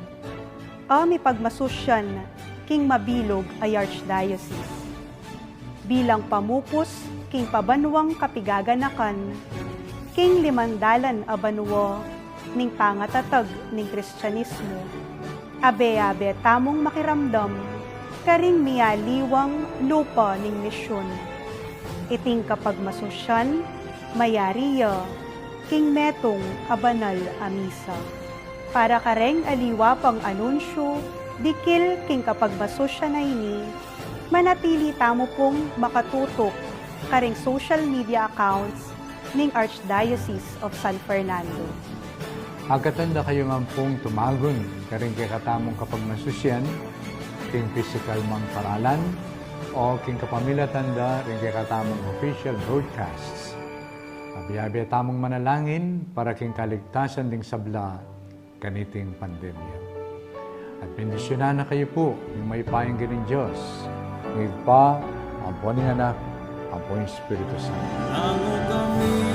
a mipagmasusyan king mabilug a archdiocese. Bilang pamupus king pabanuang kapigaganakan king limang dalan a banua ning pangatatag ning Kristianismo, abe-abe tamung makiramdam karing mialiwang lupa ning misyun. Iting kapagmasusyan mayari ya king metung a banal a misa. Para kareng aliwa pang anunsyu dikil king kapagmasusyan a ini, manatili tamu pung makatutuk karing social media accounts ning Archdiocese of San Fernando. Agkatan da kayu ngan pung tumagun karing kekatamung kapagmasusyan king pisikal mang paralan o king kapamilatan da ring kekatamung official broadcasts. Abe-abe tamung manalangin para king kaligtasan ding sabla kaniting pandemya. At bendisyunan na kayu pu ning mayupayang Ginung Dios, ning Ibpa, ampo ning Anak, ampo ning Espiritu Santo. Nangu kami